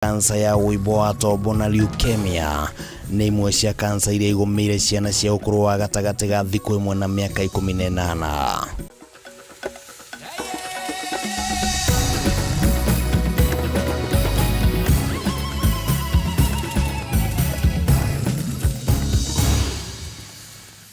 Kansa ya ũimbo wa tombo na leukemia nĩ imwe cia kansa iria igũmĩire ciana cia ũkũrũ wa gatagatĩ ga thikũ ĩmwe na mĩaka 18.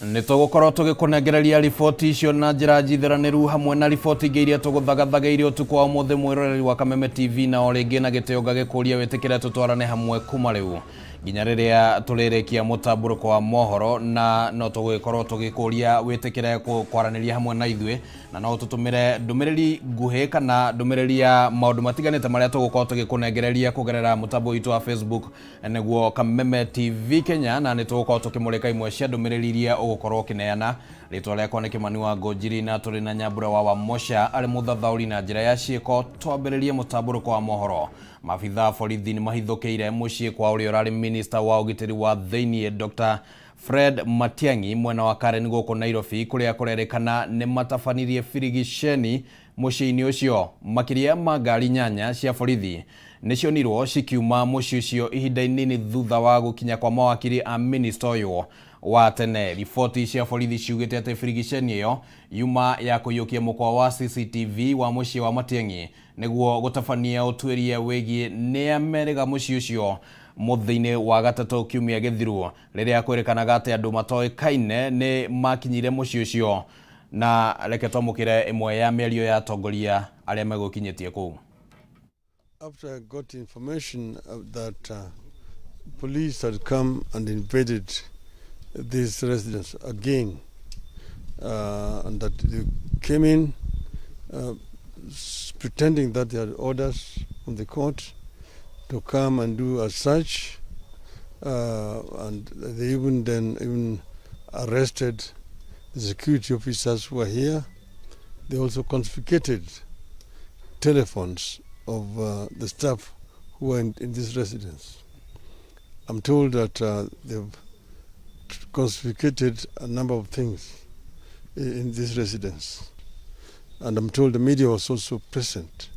Nĩ tũgũkorwo tũgĩkũnengereria riboti icio na njĩra njithiranĩru hamwe na riboti ingĩ iria tũgũthagathageire ũtukũ wa ũmũthĩ mwĩroreri wa Kameme TV na o rĩngĩ na gĩtĩo ngagĩkũria wĩtĩkĩre tũtwarane hamwe kuma rĩu nginya rĩrĩa tũrĩrĩkia mũtambũrũko wa mohoro na no tũgũgĩkorwo tũgĩkũria wĩtĩkĩre kwaranĩria hamwe na ithuĩ na no ũtũtũmĩre ndũmĩrĩri nguhĩ kana ndũmĩrĩri ya maũndũ matiganĩte marĩa tũgũkorwo tũgĩkũnengereria kũgerera mũtambo witũ wa Facebook nĩguo Kameme TV Kenya na nĩ tũgũkorwo tũkĩmũrĩka imwe cia ndũmĩrĩri iria ũgũkorwo ũkĩneana. Rĩtwa rĩakwa nĩ Kĩmani wa Ngũnjiri na tũrĩ na Nyambura wa Wamosha arĩ mũthathaũri na njĩra ya ciĩko. Twambĩrĩrie mũtambũrũko wa mohoro. Maabitha a borithi nĩ mahithũkĩire mũciĩ kwa ũrĩa ũrarĩ minista wa ũgitĩri wa thĩiniĩ Dr. Fred Matiang'i mwena wa Karen gũkũ Nairobi kũrĩa kũrerĩkana nĩ matabanirie birigiceni Mũciĩ-inĩ ũcio, makĩria ma ngari nyanya cia borithi nĩ cionirwo cikiuma mũciĩ ũcio ihinda inini thutha wa gũkinya kwa mawakiri a minista ũyũ wa tene. Riboti cia borithi ciugĩte atĩ birigiceni ĩyo yuma ya kũiyũkia mũkwa wa CCTV wa mũciĩ wa Matiang'i nĩguo gũtabania ũtuĩria wĩgiĩ nĩa merĩga mũciĩ ũcio mũthĩ-inĩ wa gatatũ kiumia gĩthiru rĩrĩa kwĩrĩkanaga atĩ andũ matoĩkaine nĩ makinyire mũciĩ ũcio. Na reke twamũkĩre ĩmwe ya mĩario ya atongoria arĩa megũkinyĩtie kũu. After I got information that police had come and invaded this residence again, and that they came in pretending that they had orders from the court to come and do a search, and they even then even arrested the security officers who were here. They also confiscated telephones of the staff who were in this residence. I'm told that they've confiscated a number of things in this residence. And I'm told the media was also present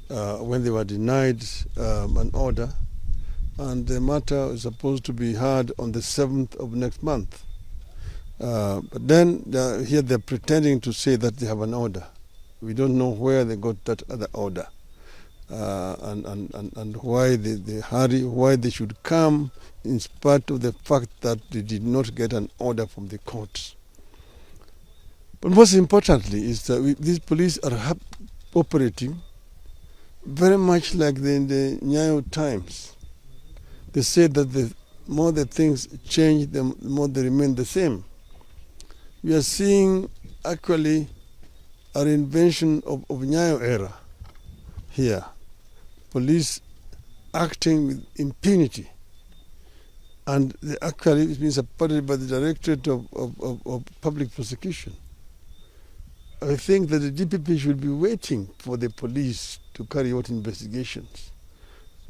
when they were denied an order. And the matter is supposed to be heard on the 7th of next month. But then here they're pretending to say that they have an order. We don't know where they got that other order. And why they hurry, why they should come in spite of the fact that they did not get an order from the courts. But most importantly is that these police are operating very much like in the Nyayo times. They say that the more the things change, the more they remain the same. We are seeing actually a reinvention of Nyayo era here. Police acting with impunity. And they actually it's been supported by the Directorate of Public Prosecution. I think that the DPP should be waiting for the police to carry out investigations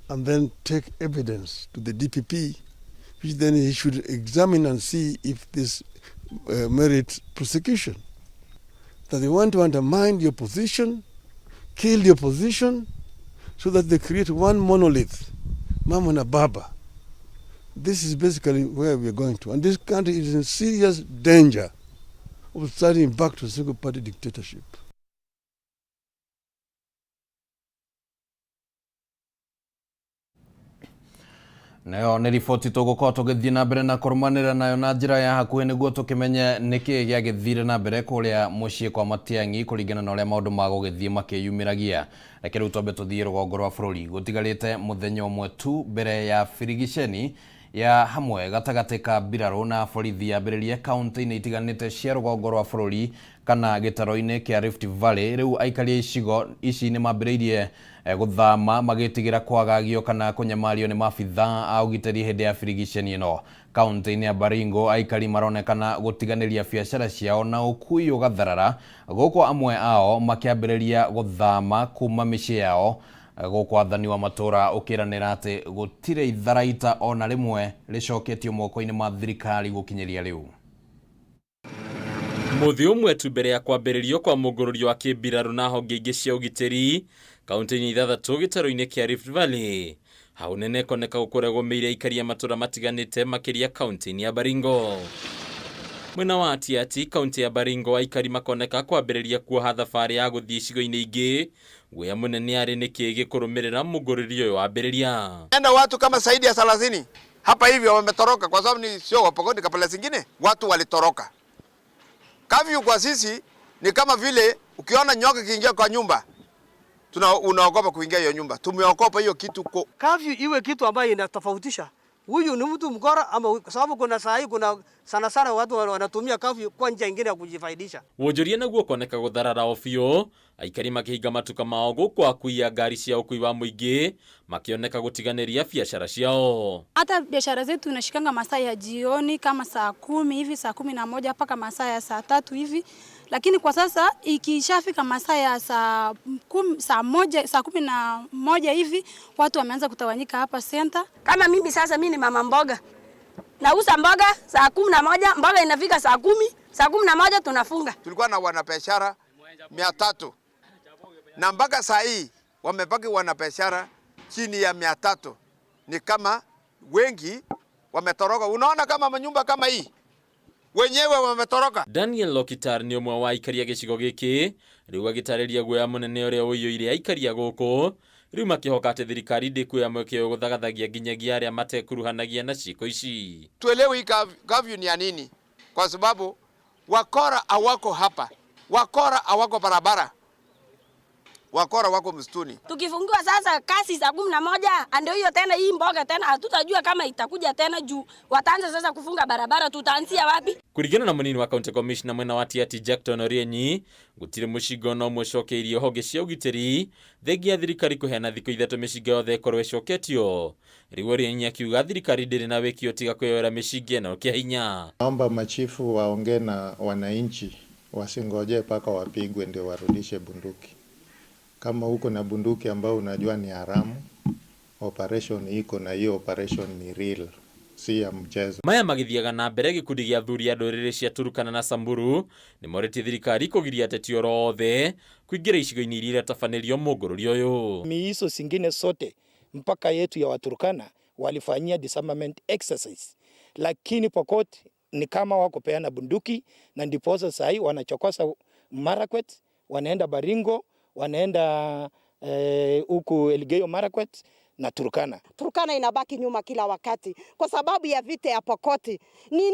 and then take evidence to the DPP, which then he should examine and see if this merits prosecution. That they want to undermine the opposition, kill the opposition, so that they create one monolith, Mama na Baba. This is basically where we are going to. And this country is in serious danger of starting back to single party dictatorship. Nayo nĩ riboti tũgũkorwo tũgĩthiĩ na mbere na kũrũmanĩrĩra nayo na njĩra ya hakuhĩ nĩguo tũkĩmenye nĩkĩĩ gĩagĩthire na mbere kũrĩa mũciĩ kwa Matiang'i kũringana na ũrĩa maũndũ magũgĩthiĩ makĩyumĩragia. Reke rĩu twambe tũthiĩ rũgongo rwa bũrũri. Gũtigarĩte mũthenya ũmwe tu mbere ya birigiceni ya hamwe gatagatĩ ka mbirarũ na borithi yambĩrĩrie kaunti-inĩ itiganĩte cia rũgongo rwa bũrũri kana gĩtaro-inĩ kĩa Rift Valley. Rĩu aikari a icigo ici nĩ mambĩrĩirie gũthama magĩtigĩra kwagagio kana kũnyamario nĩ maabitha a ũgitĩri hĩndĩ ya birigiceni ĩno. Kaunti-inĩ ya Baringo aikari maronekana gũtiganĩria biacara ciao na ũkui ũgatharara gũkũ amwe ao makĩambĩrĩria gũthama kuma mĩciĩ yao gũkũ athani wa matũra ũkĩranĩra atĩ gũtirĩ itharaita ona rĩmwe rĩcoketio moko-inĩ ma thirikari gũkinyĩria rĩu. Mũthĩ ũmwe tu mbere ya kwambĩrĩrio kwa mũngũrũrio wa kĩmbirarũ na honge ingĩ cia ũgitĩri kaunti-inĩ ithathatũ gĩtarũ-inĩ kĩa Rift Valley. Hau nene ĩkoneka gũkorwo ĩgũmĩire aikari a matũra matiganĩte makĩria kaunti-inĩ ya Baringo. Mwena wa Atiati kaunti ya Baringo aikari makoneka kwambĩrĩria kuoha thabarĩ ya gũthiĩ icigo-inĩ ingĩ. Guoya mũnene arĩ nĩkĩ gĩkũrũmĩrĩra mũngũrĩrio ũyũ wambĩrĩria. Enda watu kama zaidi ya 30 hapa hivyo wametoroka, kwa sababu ni sio Wapokot, kabila zingine watu walitoroka. Kafyu kwa sisi ni kama vile ukiona nyoka kiingia kwa nyumba unaogopa kuingia hiyo nyumba. Tumeogopa hiyo kitu ko. Kafyu iwe kitu ambayo inatofautisha huyu ni mtu mkora ama, kwa sababu kuna saa hii kuna sana sana watu wanatumia kafyu kwa njia nyingine ya kujifaidisha. Wonjoria naguo koneka gutharara o biũ, aikari makĩhinga matuka mao gũkũ akui a ngari cia ũkui wa mũingĩ makĩoneka gũtiganĩria biacara ciao. Hata biashara zetu inashikanga masaa ya jioni kama saa 10 hivi, saa 11 mpaka masaa ya saa 3 hivi, lakini kwa sasa ikishafika masaa ya saa 10, saa 1, saa 11 hivi watu wameanza kutawanyika hapa center. Kama mimi sasa, mimi ni mama mboga, nauza mboga saa 11, mboga inafika saa 10, saa 11 tunafunga. Tulikuwa na wanabiashara 300 na mpaka saa hii wamebaki wanabiashara chini ya 300. Ni kama wengi wametoroka. Unaona kama manyumba kama hii wenyewe wametoroka. Daniel Lokitar nĩ ũmwe wa aikari a gĩcigo gĩkĩ rĩu agĩtarĩria guoya mũnene ũrĩa ũiyũire aikari a gũkũ rĩu makĩhoka atĩ thirikari ndĩkuoya mweke ũyũ gũthagathagia nginyagia arĩa matekuruhanagia na ciĩko ici. Tuelewe hii kafyu ni ya nini, kwa sababu wakora hawako hapa, wakora hawako barabara, wakora wako msituni. Tukifungiwa sasa kasi saa 11 ndio hiyo tena, hii mboga tena hatutajua kama itakuja tena juu wataanza sasa kufunga barabara, tutaanzia wapi? Kuringana na munini wa county commissioner mwena wa Tiaty Jackton Orienyi, gutire mucingo no ũmwe ũcokeirio honge cia ũgitĩri thengia thirikari kũheana thikũ 3 mĩcinga yothe ĩkorwo ĩcoketio. Rĩu Orienyi akiuga thirikari ndĩrĩ na wĩki tiga kwĩyoera mĩcinga ĩno kĩa hinya. Naomba machifu waongee na wananchi, wasingoje mpaka wapigwe ndio warudishe bunduki. Kama uko na bunduki ambayo unajua ni haramu, operation iko na hiyo operation ni real, si ya mchezo. Maya magithiaga na mbere gikundi gĩa athuri a ndũrĩrĩ cia Turkana na Samburu nĩmorĩtie thirikari kũgiria ateti oro othe kũingĩra icigo-inĩ iria iratabanĩrio mũngũrũrio ũyũ. Miiso zingine sote mpaka yetu ya Waturkana walifanyia disarmament exercise, lakini Pokot ni kama wako peana bunduki, na ndiposa sahi wanachokosa Marakwet, wanaenda Baringo, wanaenda huku Elgeyo Marakwet na Turkana. Turkana inabaki nyuma kila wakati kwa sababu ya vita ya Pokoti. Ni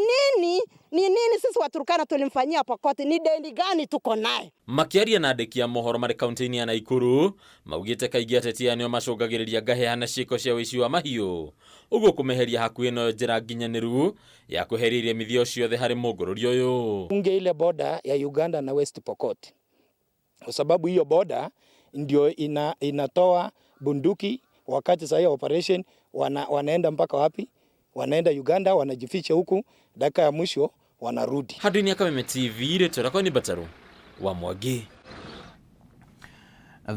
nini sisi wa Turkana tulimfanyia Pokoti? Ni deni gani tuko naye? Makiaria na andĩki a mohoro marĩ kaunti-inĩ ya Nakuru maugĩte kaingĩ ateti aya nĩo macũngagĩrĩria ngahĩha na ciĩko cia ũici wa mahiũ, ũguo kũmeheria hakuhĩ noyo njĩra nginyanĩru ya kweheria iremithia ciothe harĩ mũngũrũrio ũyũ. Unge ile border ya Uganda na West Pokot, kwa sababu hiyo border ndio inatoa bunduki wakati saa operation wanaenda mpaka wapi? Wanaenda Uganda, wanajificha huku, dakika ya mwisho wanarudi. Handũ-inĩ ya Kameme TV, rĩtwa rĩakwa nĩ Mbataru wa Mwangi.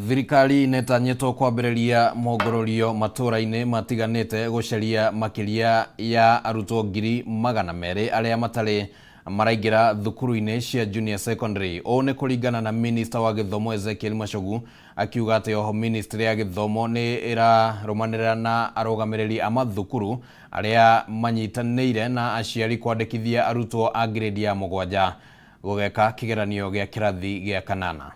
Thirikari nĩtanyĩtwo kwambĩrĩria mongũrũrio matũra-inĩ matiganĩte gũcaria makĩria ya arutwo 200,000 arĩa matarĩ maraingĩra thukuru-inĩ cia junior secondary. Ũũ nĩ kũringana na minister wa gĩthomo Ezekiel Machogu akiuga atĩ oho ministry ya gĩthomo nĩ ĩrarũmanĩrĩra na arũgamĩrĩri a mathukuru arĩa manyitanĩire na aciari kwandĩkithia arutwo a grade ya 7 gũgeka kĩgeranio gĩa kĩrathi gĩa 8.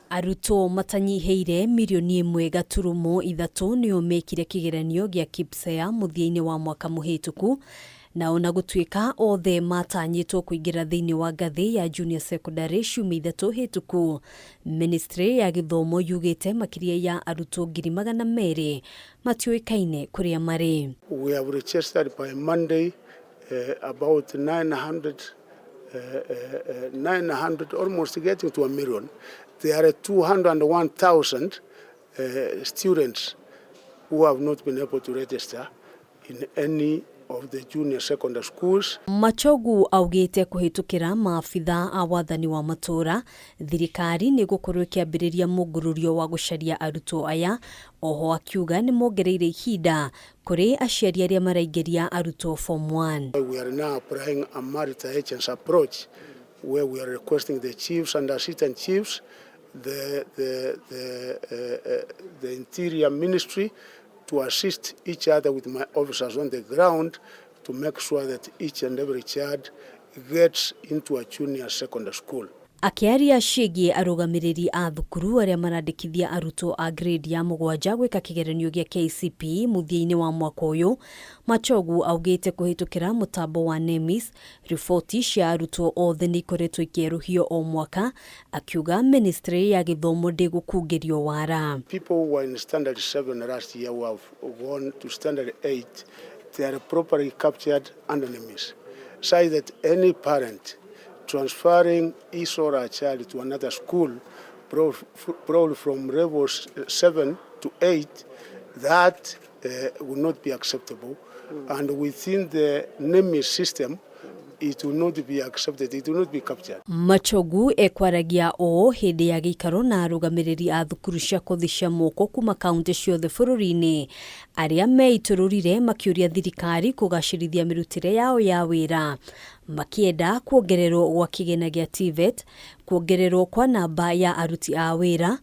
Arutwo matanyihĩire mirioni 1.3 nĩo mekire kĩgeranio gĩa KPSEA mũthia-inĩ wa mwaka mũhĩtũku, na ona gũtuĩka othe matanyĩtwo kũingĩra thĩinĩ wa ngathĩ ya junior secondary ciumia 3 hĩtũku, ministry ya gĩthomo yugĩte makĩria ya arutwo 200,000 matiũĩkaine kũrĩa marĩ. We have registered by Monday about 900, almost getting to 1 million. There are 201,000 students who have not been able to register in any of the junior secondary schools. Machogu augite kuhitukira maabitha a wathani wa matura thirikari ni gukorwo ikiambiriria mungururio wa gucaria arutwo aya. Oho akiuga ni mongereire ihinda kuri aciari aria maraingiria arutwo form 1. We are now applying a multi-agency approach where we are requesting the chiefs and assistant chiefs the Interior Ministry to assist each other with my officers on the ground to make sure that each and every child gets into a junior secondary school. Akĩaria ciĩgiĩ arũgamĩrĩri a thukuru arĩa marandĩkithia arutwo a grade ya mũgwanja gwĩka kĩgeranio gĩa KCPE mũthia-inĩ wa mwaka ũyũ, Machogu augĩte kũhĩtũkĩra mũtambo wa NEMIS, riboti cia arutwo othe nĩ ikoretwo ikĩerũhio o mwaka, akiuga ministry ya gĩthomo ndĩgũkungĩrio wara. People who were in standard 7 last year who have gone to standard 8, they are properly captured under NEMIS. Say that any parent transferring his or her child to another school, probably from level 7 to 8, that will not be acceptable. And within the NEMIS system, it will not be accepted, it will not be captured. Machogu ekwaragia ũũ hĩndĩ ya gĩikaro na arũgamĩrĩri a thukuru cia kothi cia moko kuma kaunti ciothe bũrũri-inĩ arĩa meitũrũrire makĩũria thirikari kũgacĩrithia mĩrutĩre yao ya wĩra, makĩenda kuongererwo gwa kĩgĩna gĩa TVET, kuongererwo kwa namba ya aruti a wĩra,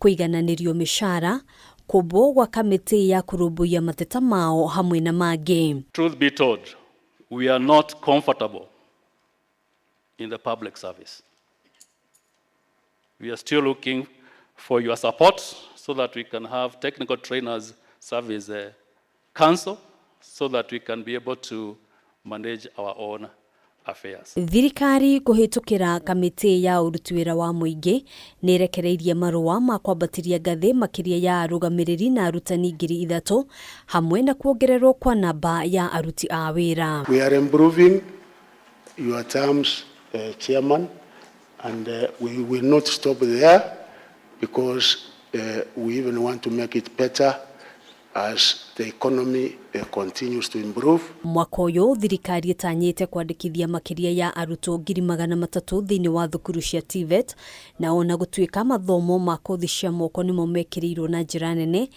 kũigananĩrio mĩcara, kũmbwo gwa kamĩtĩ ya kũrũmbũiya mateta mao hamwe na mangĩ. Truth be told, we are not comfortable in the public service. We are still looking for your support so that we can have technical trainers service council so that we can be able to manage our own affairs. Thirikari kũhĩtũkĩra kamĩtĩ ya ũruti wĩra wa mũingĩ nĩ ĩrekereirie marũa ma kwambatĩria ngathĩ makĩria ya arũgamĩrĩri na arutani 3,000 hamwe na kuongererwo kwa namba ya aruti a wĩra. We are improving your terms, Chairman, and we will not stop there because we even want to make it better as the economy continues to improve. Mwaka ũyũ thirikari ĩtanyĩte kwandĩkithia makĩria ya arutwo 300,000 thĩinĩ wa thukuru cia TVET, na ona gũtuĩka mathomo ma kothi cia moko nĩmo mekĩrĩirwo na njĩra nene,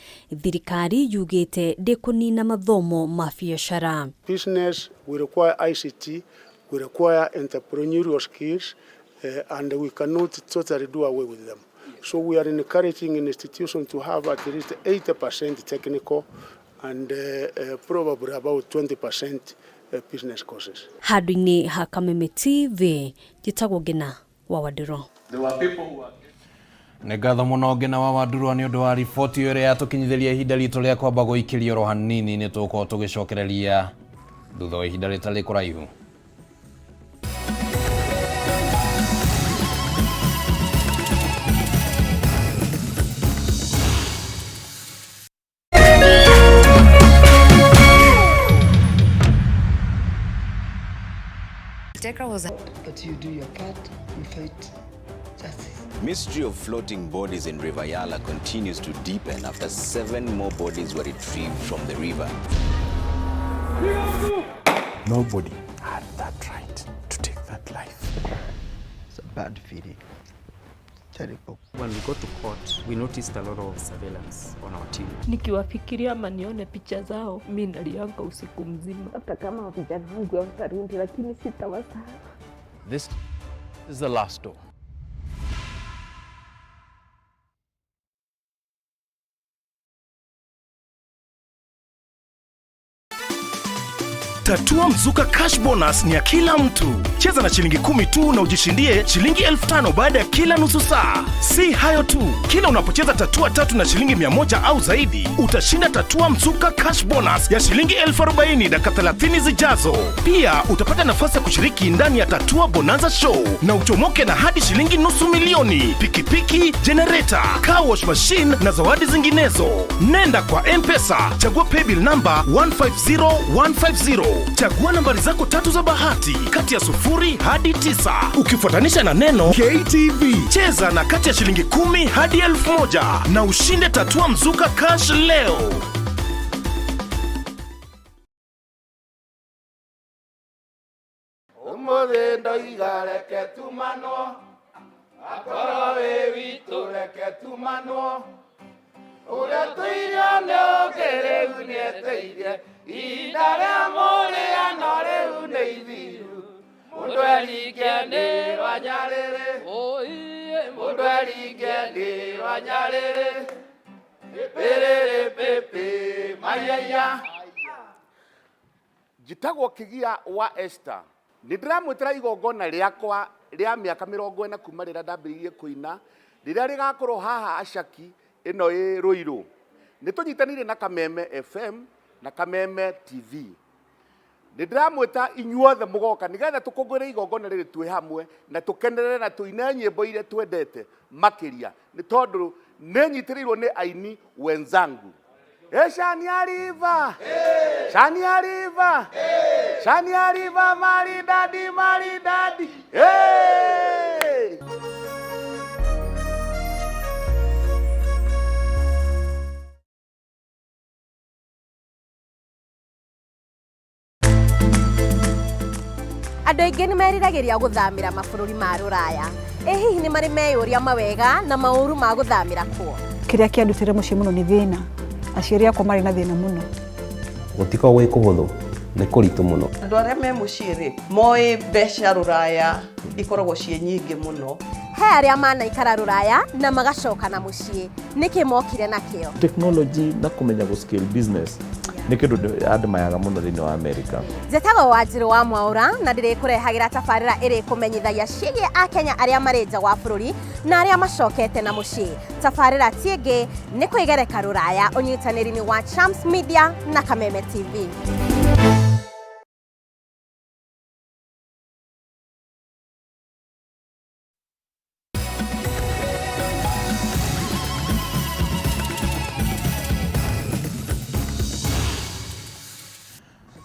thirikari yugĩte ndĩkũnina mathomo ma biacara. Business will require ICT, we require entrepreneurial skills, and we cannot totally do away with them. So we are encouraging institutions to have at least 80% technical and probably about 20% business courses. Handũ-inĩ ha Kameme TV, njĩtagwo Ngina wa Wandũrũ. There were people who were Nĩ ngatho mũno Ngina wa Wandũrũ nĩ ũndũ wa riboti ĩyo ĩrĩa yatũkinyithĩria ihinda ritũ rĩa kwamba gũikĩrio oro hanini. Nĩ tũgũkorwo tũgĩcokereria thutha wa ihinda rĩtarĩ kũraihu. But you do your part and fight justice. Mystery of floating bodies in River Yala continues to deepen after 7 more bodies were retrieved from the river. Nobody had that right to take that life. It's a bad feeling. Terrible. When we got to court, we noticed a lot of surveillance on our team. Nikiwafikiria ama nione picha zao, mi nalianga usiku mzima. Hata kama vijana wangu hawatarudi, lakini sitawasahau. This is the last door. Tatua Mzuka Cash Bonus ni ya kila mtu. Cheza na shilingi 10 tu na ujishindie shilingi 5,000 baada ya kila nusu saa. Si hayo tu, kila unapocheza tatua 3 na shilingi 100 au zaidi, utashinda Tatua Mzuka Cash Bonus ya shilingi 40,000 dakika 30 zijazo. Pia utapata nafasi ya kushiriki ndani ya Tatua Bonanza Show na uchomoke na hadi shilingi 500,000, pikipiki, generator, car wash machine na zawadi zinginezo. Nenda kwa M-Pesa, chagua paybill number 150150. Chagua nambari zako 3 za bahati kati ya 0 hadi 9 ukifuatanisha na neno KTV. Cheza na kati ya shilingi 10 hadi 1,000 na ushinde Tatua Mzuka Cash leo. Umuthi ndoiga reke tumanwo, akorwo wĩ witũ reke tumanwo, ũrĩa tũirio nĩ ũngĩ rĩu nĩeteire, ihinda rĩa mũrĩano rĩu nĩ ithiru, mũndũ erike nĩ rwanyarĩrĩ. Mũndũ eringe nĩ wanyarĩrĩ pĩrĩrĩ pĩpĩ maiaiya. Njĩtagwo Kĩgia wa Esther. Nĩ ndĩramwĩtĩra igongona rĩakwa rĩa mĩaka 40 kuma rĩrĩa ndambĩrĩirie kũina, rĩrĩa rĩgakorwo haha Ashaki ĩno ĩ Ruiru. Nĩ tũnyitanĩire na Kameme FM na Kameme TV. Nĩ ndĩramwĩta inyuothe mũgoka nĩgetha tũkũngũĩre igongona rĩrĩ twĩ hamwe na tũkenerere na tũine nyĩmbo iria twendete makĩria, nĩ tondũ nĩ nyitĩrĩirwo nĩ aini wenzangu. Hey, Shania River, Shania River, Shania River, maridadi, maridadi. Hey! Andũ aingĩ nĩ meriragĩria gũthamĩra mabũrũri ma rũraya. Ĩ hihi nĩ marĩ meyũria mawega na maũru ma gũthamĩra kuo? Kĩrĩa kĩandutire mũciĩ mũno nĩ thĩna. Aciari akwa marĩ na thĩna mũno. Gũtikoragwo gwĩ kũhũthũ, nĩ kũritũ mũno. Andũ arĩa me mũciĩ rĩ, moĩ mbeca rũraya ikoragwo ciĩ nyingĩ mũno. He arĩa manaikara rũraya na magacoka na mũciĩ, nĩkĩ mokire nakĩo? Technology na kũmenya gũ scale business nĩ kĩndũ admire mũno thĩinĩ wa America. Njĩtagwo Wanjirũ wa Mwaũra na ndĩrĩkũrehagĩra tabarĩra ĩrĩkũmenyithagia ciĩgiĩ Akenya arĩa marĩ nja wa bũrũri na arĩa macokete na mũciĩ. Tabarĩra ti ĩngĩ nĩ kwĩgereka rũraya ũnyitanĩri-inĩ wa Chams Media na Kameme TV.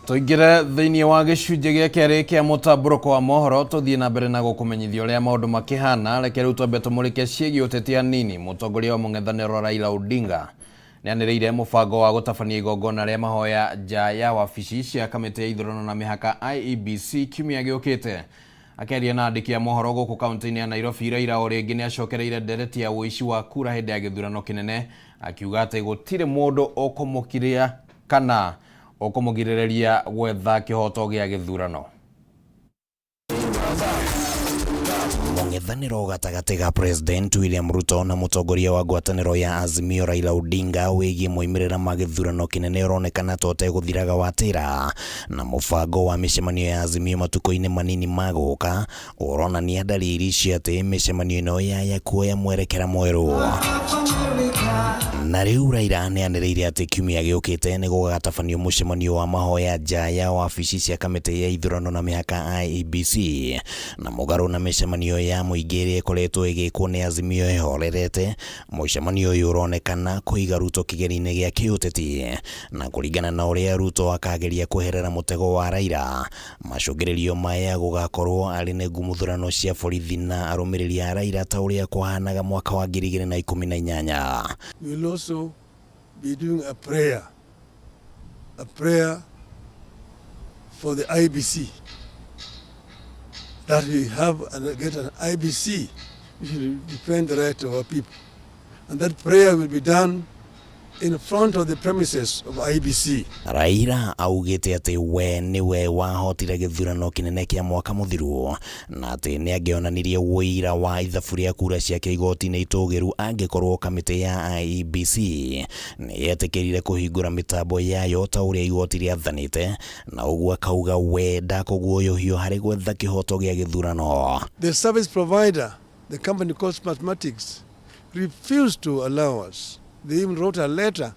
Tũingĩre thĩinĩ wa gĩcunjĩ gĩa kerĩ kĩa mũtambũrũko wa mohoro, tũthiĩ na mbere na gũkũmenyithia ũrĩa maũndũ makĩhana. Reke rĩu twambe tũmũrĩke ciĩgiĩ ũteti anini. Mũtongoria wa mũng'ethanĩro Raila Odinga nĩanĩrĩire mũbango wa gũtabania igongona rĩa mahoya nja ya wabici cia kamĩtĩ ya ithurano na mĩhaka IEBC kiumia gĩũkĩte. Akĩaria na andĩki a mohoro gũkũ kaunti-inĩ ya Nairobi, Raila o rĩngĩ nĩacokereire ndereti ya ũici wa kura hĩndĩ ya gĩthurano kĩnene, akiuga atĩ gũtirĩ mũndũ ũkũmũkiria kana ũkũmũgirĩrĩria gwetha kĩhoto gĩa gĩthurano. Mũng'ethanĩro gatagatĩ ga President William Ruto na mũtongoria wa ngwatanĩro ya Azimio Raila Odinga wĩgiĩ moimĩrĩra ma gĩthurano kĩnene ũronekana ta ũtegũthiraga watĩra, na mũbango wa mĩcemanio ya Azimio matukũ-inĩ manini ma gũka ũronania ndariri cia atĩ mĩcemanio ĩno yaya kuoya mwerekera mwerũ. Na rĩu Raila nĩanĩrĩire atĩ kiumia gĩũkĩte nĩ gũgatabanio mũcemanio wa mahoya nja ya wabici cia kamĩtĩ ya ithurano na mĩhaka IEBC, na mũgarũ na mĩcemanio ya mũingĩ ĩrĩa ĩkoretwo ĩgĩkwo nĩ Azimio ĩhorerete. Mũcemanio ũyũ ũronekana kũiga Ruto kĩgeri-inĩ gĩa kĩũteti, na kũringana na ũrĩa Ruto akageria kweherera mũtego wa Raila, macũngĩrĩrio maya gũgakorwo arĩ nĩ ngumuthurano cia borithi na arũmĩrĩri a Raila ta ũrĩa kwahanaga mwaka wa 2018. We will also be doing a prayer for the IEBC, that we have and get an IEBC which will defend the right of our people. And that prayer will be done in front of the premises of IEBC. Raila augĩte atĩ we nĩwe wahotire gĩthurano kĩnene kĩa mwaka mũthiru, na atĩ nĩangĩonanirie ũira wa ithabu rĩa kura ciake igoti-inĩ itũgĩru angĩkorwo kamĩtĩ ya IEBC nĩyetĩkĩrire kũhingũra mĩtambo yayo ta ũrĩa igoti rĩathanĩte, na ũguo akauga we ndakũguoyohio harĩ gwetha kĩhoto gĩa gĩthurano. The service provider, the company called Smartmatics, refused to allow us. They even wrote a letter,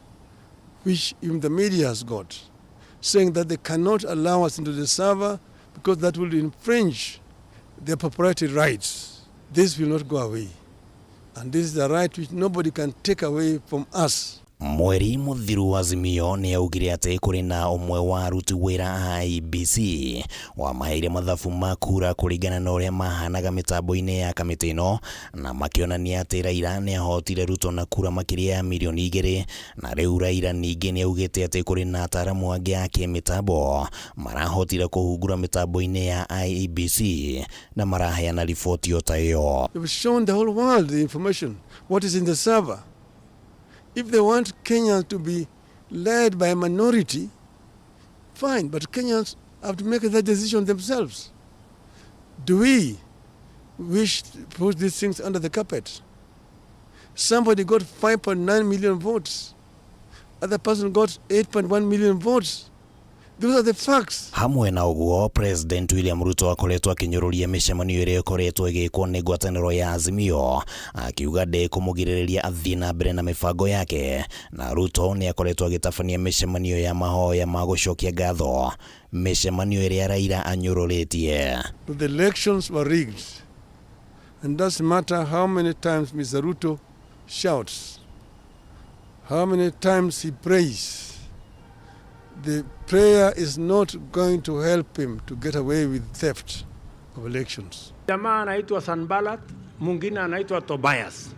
which even the media has got, saying that they cannot allow us into the server because that will infringe their proprietary rights. This will not go away. And this is a right which nobody can take away from us. Mweri mũthiru Azimio nĩ augire atĩ kũrĩ na ũmwe wa aruti wĩra a IEBC wamaheire mathabu ma kura kũringana na ũrĩa mahanaga mĩtambo-inĩ ya kamĩtĩ ĩno, na makĩonania atĩ Raila nĩ ahotire Ruto na kura makĩria ya mirioni 2. Na rĩu Raila ningĩ nĩ augĩte atĩ kũrĩ na ataaramu angĩ a kĩmĩtambo marahotire kũhungura mĩtambo-inĩ ya IEBC na maraheana riboti o ta ĩyo. They've shown the whole world the information, what is in the server. If they want Kenyans to be led by a minority, fine, but Kenyans have to make that decision themselves. Do we wish to put these things under the carpet. Somebody got 5.9 million votes. Other person got 8.1 million votes. Those are the facts. Hamwe na ũguo, President William Ruto akoretwo akĩnyũrũria mĩcemanio ĩrĩa ĩkoretwo ĩgĩkwo nĩ ngwatanĩro ya Azimio, akiuga ndĩkũmũgirĩrĩria athiĩ na mbere na mĩbango yake, na Ruto nĩ akoretwo agĩtabania mĩcemanio ya mahoya ma gũcokia ngatho, mĩcemanio ĩrĩa Raila anyũrũrĩtie. But the elections were rigged. And doesn't matter how many times Mr. Ruto shouts, how many times he prays, the prayer is not going to help him to get away with theft of elections. Jamaa anaitwa Sanbalat, mwingine anaitwa Tobias.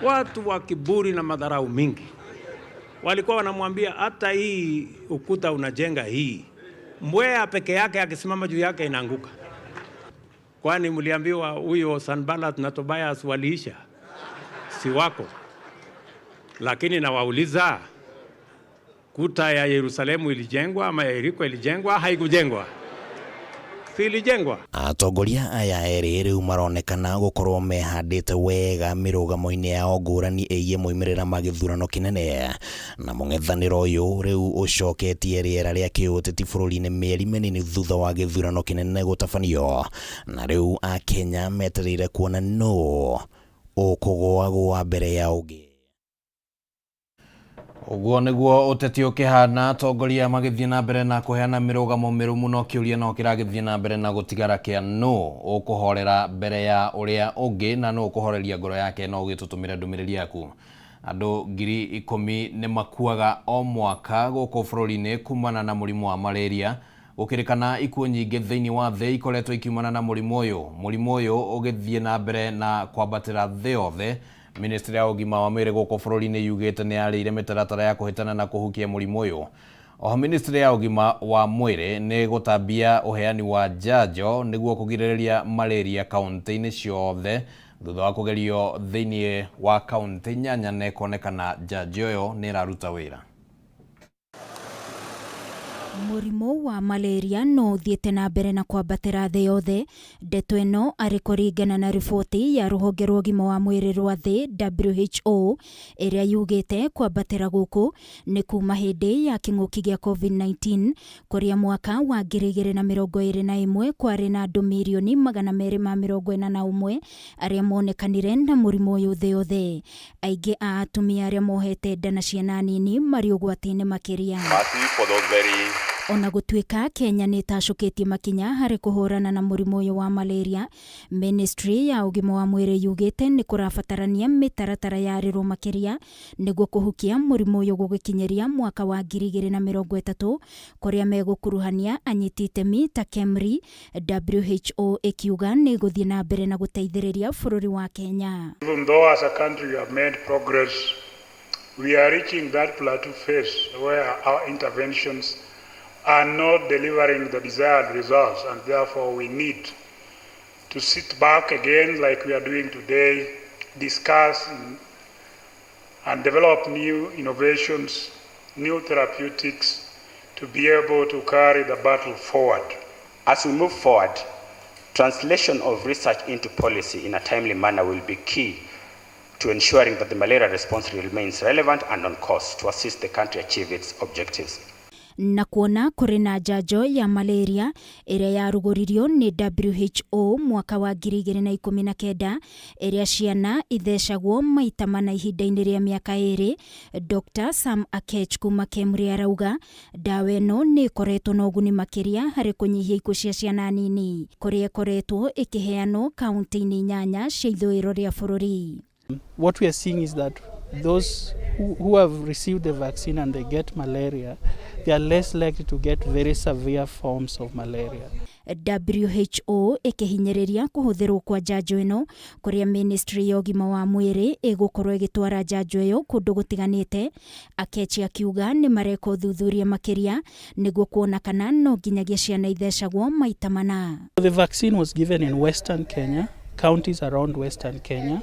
Watu wa kiburi na madharau mingi. Walikuwa wanamwambia hata hii ukuta unajenga hii, mbweha peke yake akisimama juu yake inaanguka. Kwani mliambiwa huyo Sanbalat na Tobias waliisha? Si wako. Lakini nawauliza, kuta ya Yerusalemu ilijengwa ama ya Yeriko ilijengwa? Haikujengwa. Si ilijengwa? Atongoria aya erĩ rĩu maronekana gũkorwo mehandĩte wega mĩrũgamo-inĩ yao ngũrani ĩgiĩ moimĩrĩra ma gĩthurano kĩnene, na mũng'ethanĩro ũyũ rĩu ũcoketie rĩera rĩa kĩũteti bũrũri-inĩ mĩeri mĩnini thutha wa gĩthurano kĩnene gũtabanio, na rĩu akenya metereire kuona nũ ũkũgũagũa mbere ya ũngĩ. Ũguo nĩguo ũteti ũkĩhana, atongoria magĩthiĩ na mbere na kũheana mĩrũgamo mĩrũmu, no kĩũria no kĩragĩthiĩ na mbere na gũtigara kĩa nũ ũkũhorera mbere ya ũrĩa ũngĩ na nũ ũkũhoreria ngoro yake. No ũgĩtũtũmĩre ndũmĩrĩri yaku. Andũ 10,000 nĩ makuaga o mwaka gũkũ bũrũri-inĩ kumana na mũrimũ wa malaria, gũkĩrĩkana ikuũ nyingĩ thĩinĩ wa thĩ ikoretwo ikiumana na mũrimũ ũyũ. Mũrimũ ũyũ ũgĩthiĩ na mbere na kwambatĩra thĩ yothe. Ministry ya ũgima wa mwĩrĩ gũkũ bũrũri-inĩ yugĩte nĩ yarĩire mĩtaratara ya kũhĩtana na kũhukia mũrimũ ũyũ. Oho Ministry ya ũgima wa mwĩrĩ nĩ gũtambia ũheani wa njanjo nĩguo kũgirĩrĩria malaria kaunti-inĩ ciothe thutha wa kũgerio thĩinĩ wa kaunti 8 na ĩkonekana njanjo ĩyo nĩ ĩraruta wĩra. Mũrimũ wa malaria no ũthiĩte na mbere na kwambatĩra thĩ yothe. Ndeto ĩno arĩ kũringana na riboti ya rũhonge rwa ũgima wa mwĩrĩ rwa thĩ WHO ĩrĩa yugĩte kwambatĩra gũkũ nĩ kuma hĩndĩ ya kĩng'ũki gĩa COVID-19 kũrĩa mwaka wa 2021 kwarĩ na andũ mirioni 241 arĩa monekanire na mũrimũ ũyũ thĩ yothe. Aingĩ a atumia arĩa mohete nda na ciana nini marĩ ũgwati-inĩ makĩria. Ona gũtuĩka Kenya nĩ ĩtacũkĩtie makinya harĩ kũhũrana na mũrimũ ũyũ wa malaria, Ministry ya ũgima wa mwĩrĩ yugĩte nĩ kũrabatarania mĩtaratara yarĩrwo makĩria nĩguo kũhukia mũrimũ ũyũ gũgĩkinyĩria mwaka wa 2030 kũrĩa megũkuruhania anyiti itemi ta KEMRI. WHO ĩkiuga nĩ ĩgũthiĩ na mbere na gũteithĩrĩria bũrũri wa Kenya. Even though as a country we have made progress, we are reaching that plateau phase where our interventions are not delivering the desired results, and therefore we need to sit back again like we are doing today, discuss and develop new innovations, new therapeutics to be able to carry the battle forward. As we move forward, translation of research into policy in a timely manner will be key to ensuring that the malaria response remains relevant and on course to assist the country achieve its objectives. Na kuona kũrĩ na njanjo ya malaria ĩrĩa yarugũririo nĩ WHO mwaka wa 2019 ĩrĩa ciana ithecagwo maita mana ihinda-inĩ rĩa mĩaka 2. Dr. Sam Akech kuma KEMRI arauga ndawa ĩno nĩ ĩkoretwo na ũguni makĩria harĩ kũnyihia ikuũ cia ciana nini kũrĩa ĩkoretwo ĩkĩheanwo kaunti-inĩ 8 cia ithũĩro rĩa bũrũri. What we are seeing is that those who have received the vaccine and they get malaria, they are less likely to get very severe forms of malaria. WHO ĩkĩhinyĩrĩria kũhũthĩrwo kwa njanjo ĩno kũrĩa Ministry ya ũgima wa mwĩrĩ ĩgũkorwo ĩgĩtwara njanjo ĩyo kũndũ gũtiganĩte. Akechi akiuga nĩ mareka ũthuthuria makĩria nĩguo kuona kana no nginyagia ciana ithecagwo maita mana. The vaccine was given in Western Kenya, counties around Western Kenya.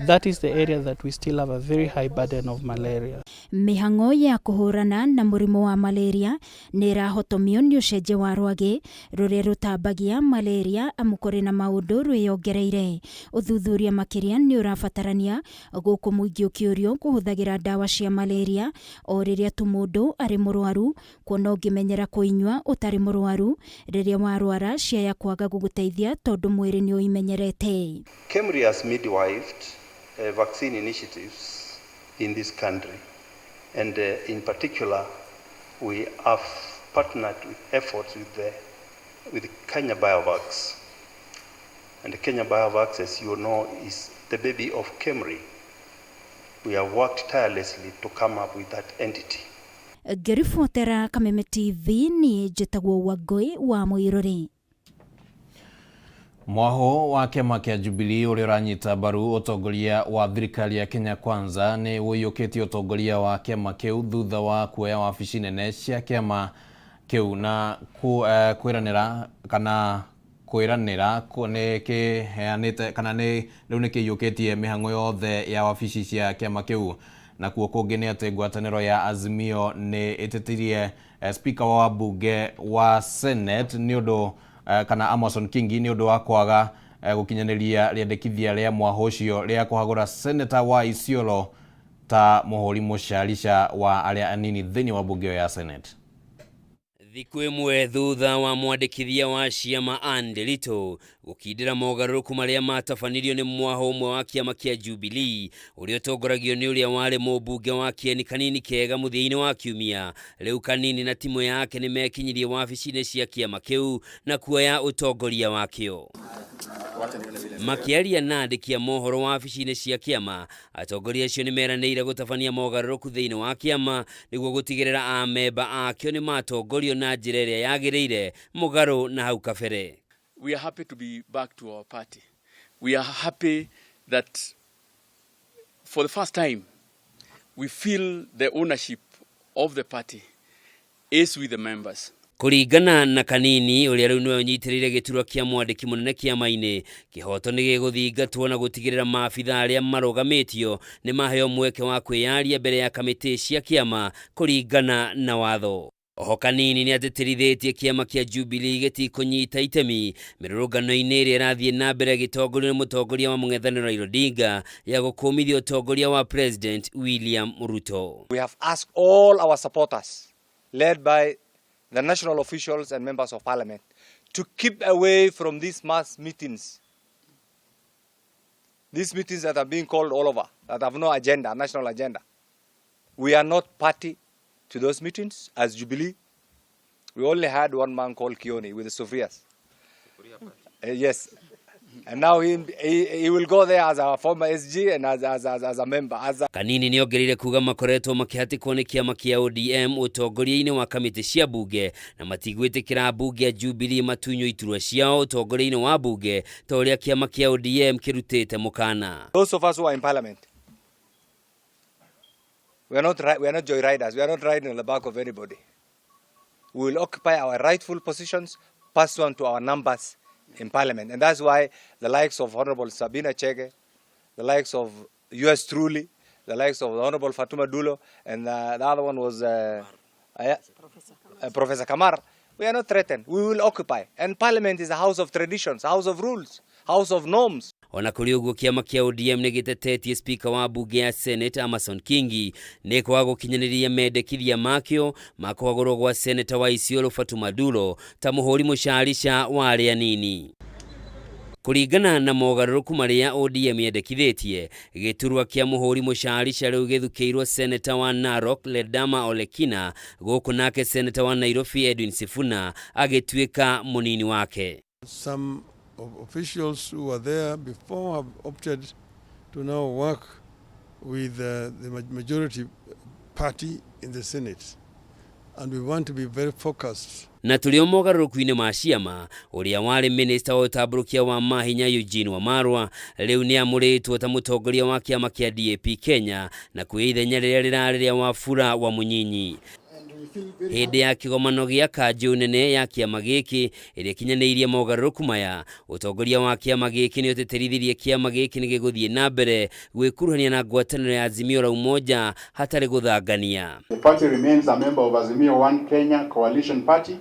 That is the area that we still have a very high burden of malaria. Mĩhang'o ya kũhũrana na mũrimũ wa malaria nĩ ĩrahotomio nĩ ũcenjia wa rwagĩ rũrĩa rũtambagia malaria amu kũrĩ na maũndũ rwĩyongereire. Ũthuthuria makĩria nĩ ũrabatarania gũkũ mũingĩ ũkĩũrio kũhũthagĩra ndawa cia malaria o rĩrĩa tu mũndũ arĩ mũrwaru, kuona ũngĩmenyera kũinyua ũtarĩ mũrwaru, rĩrĩa warwara ciaya kwaga gũgũteithia tondũ mwĩrĩ nĩ ũimenyerete. KEMRI has midwifed vaccine initiatives in this country, and in particular we have partnered with efforts with Kenya BioVax. And Kenya BioVax, as you know, is the baby of KEMRI. We have worked tirelessly to come up with that entity. Ngĩribotera Kameme TV niĩ njĩtagwo Wangũi wa Mũirũrĩ. Mwaho wa kĩama kĩa Jubilee ũrĩa ũranyita mbaru ũtongoria wa thirikari ya Kenya Kwanza nĩ ũiyũkĩtie ũtongoria wa kĩama kĩu thutha wa kuoya wabici nene cia kĩama kĩu na kwĩranĩra kana kwĩranĩra nĩ kĩheanĩte kana nĩ rĩu nĩ kĩiyũkĩtie mĩhang'o yothe ya wabici cia kĩama kĩu. Nakuo kũngĩ nĩ atĩ ngwatanĩro ya Azimio nĩ ĩtĩtirie speaker wa bunge wa Senate nĩ ũndũ kana Amason Kingi nĩ ũndũ wa kwaga gũkinyanĩria rĩendekithia rĩa mwaho ũcio rĩa kũhagũra seneta wa Isiolo ta mũhũri mũcarica wa arĩa anini thĩinĩ wa bunge ya Senate. Thikũ ĩmwe thutha wa mwandĩkithia wa ciama Anne Nderitu gũkindĩra mogarũrũku marĩa matabanirio nĩ mwaho ũmwe wa kĩama kĩa Jubilee ũrĩa ũtongoragio nĩ ũrĩa warĩ mũmbunge wa Kieni Kanini Kega mũthia-inĩ wa kiumia, rĩu Kanini na timu yake nĩ mekinyirie wabici-inĩ cia kĩama kĩu na kuoya ũtongoria wakĩo. Makĩaria na andĩki a mohoro wabici-inĩ cia kĩama, atongoria acio nĩ meranĩire gũtabania mogarũrũku thĩinĩ wa kĩama nĩguo gũtigĩrĩra amemba akĩo nĩ matongorio na njĩra ĩrĩa yagĩrĩire mũgarũ na hau kabere. We are happy to be back to our party. We are happy that for the first time we feel the ownership of the party is with the members. Kũringana na Kanini ũrĩa rĩu nĩwe ũnyitĩrĩire gĩturwa kĩa mwandĩki mũnene kĩama-inĩ, kĩhoto nĩ gĩgũthingatwo na gũtigĩrĩra maabitha arĩa marũgamĩtio nĩ maheo mweke wa kwĩyaria mbere ya kamĩtĩ cia kĩama kũringana na watho. Oho Kanini nĩ atĩtĩrithĩtie kĩama kĩa Jubilee gĩtikũnyita itemi mĩrũrũngano-inĩ ĩrĩa ĩrathiĩ na mbere gĩtongorio nĩ mũtongoria wa mũng'ethanĩro Raila Odinga ya gũkũmithia ũtongoria wa President William Ruto. We have asked all our supporters, led by the national officials and members of parliament, to keep away from these mass meetings. These meetings that are being called all over, that have no agenda, national agenda. We are not party to those meetings as Jubilee. We only had one man called Kioni with the Sufrias. Yes. And now he will go there as our former SG and as a member. As a Kanini nĩ ongereire kuga makoretwo makĩhatĩkwo nĩ kĩama kĩa ODM ũtongoria-inĩ wa kamĩtĩ cia bunge na matigwĩtĩkĩra bunge ya Jubilee matunywo iturwa ciao ũtongoria-inĩ wa bunge ta ũrĩa kĩama kĩa ODM kĩrutĩte mũkana. Those of us who are in parliament, we are not joyriders. We are not riding on the back of anybody. We will occupy our rightful positions pursuant to our numbers in parliament. And that's why the likes of Honorable Sabina Chege, the likes of US Truly, the likes of the Honorable Fatuma Dulo, and the other one was Professor Kamar, we are not threatened. We will occupy. And parliament is a house of traditions, a house of rules, house of norms. Ona kũrĩ ũguo kĩama kĩa ODM nĩ gĩtetetie speaker wa bunge ya Senate Amason Kingi nĩ kwaga gũkinyanĩria mendekithia makĩo ma kũhagũrwo gwa Senator wa Isiolo Fatuma Dulo ta mũhũri mũcarica wa arĩa anini. Kũringana na mogarũrũku marĩa ODM yendekithĩtie, gĩturwa kĩa mũhũri mũcarica rĩu gĩthukĩirwo Senator wa Narok Ledama Olekina, gũkũ nake Senator wa Nairobi Edwin Sifuna agĩtuĩka mũnini wake. Some of officials who were there before have opted to now work with the majority party in the Senate, and we want to be very focused. Na tũrĩ o mogarũrũku-inĩ ma ciama, ũrĩa warĩ minista wa ũtambũrũkia wa mahinya Eugene Wamalwa rĩu nĩ amũrĩtwo ta mũtongoria wa kĩama kĩa DAP Kenya na kwĩ ithenya rĩrĩa rĩrarĩ rĩa Wafula wa Mũnyinyi. And we Hĩndĩ ya kĩgomano gĩa kanjũ nene ya kĩama gĩkĩ ĩrĩa ĩkinyanĩirie mogarũrũku maya, ũtongoria wa kĩama gĩkĩ nĩ ũtĩtĩrithirie kĩama gĩkĩ nĩ gĩgũthiĩ na mbere gwĩkuruhania na ngwatanĩro ya Azimio la Umoja hatarĩ gũthangania. The party remains a member of Azimio One Kenya Coalition Party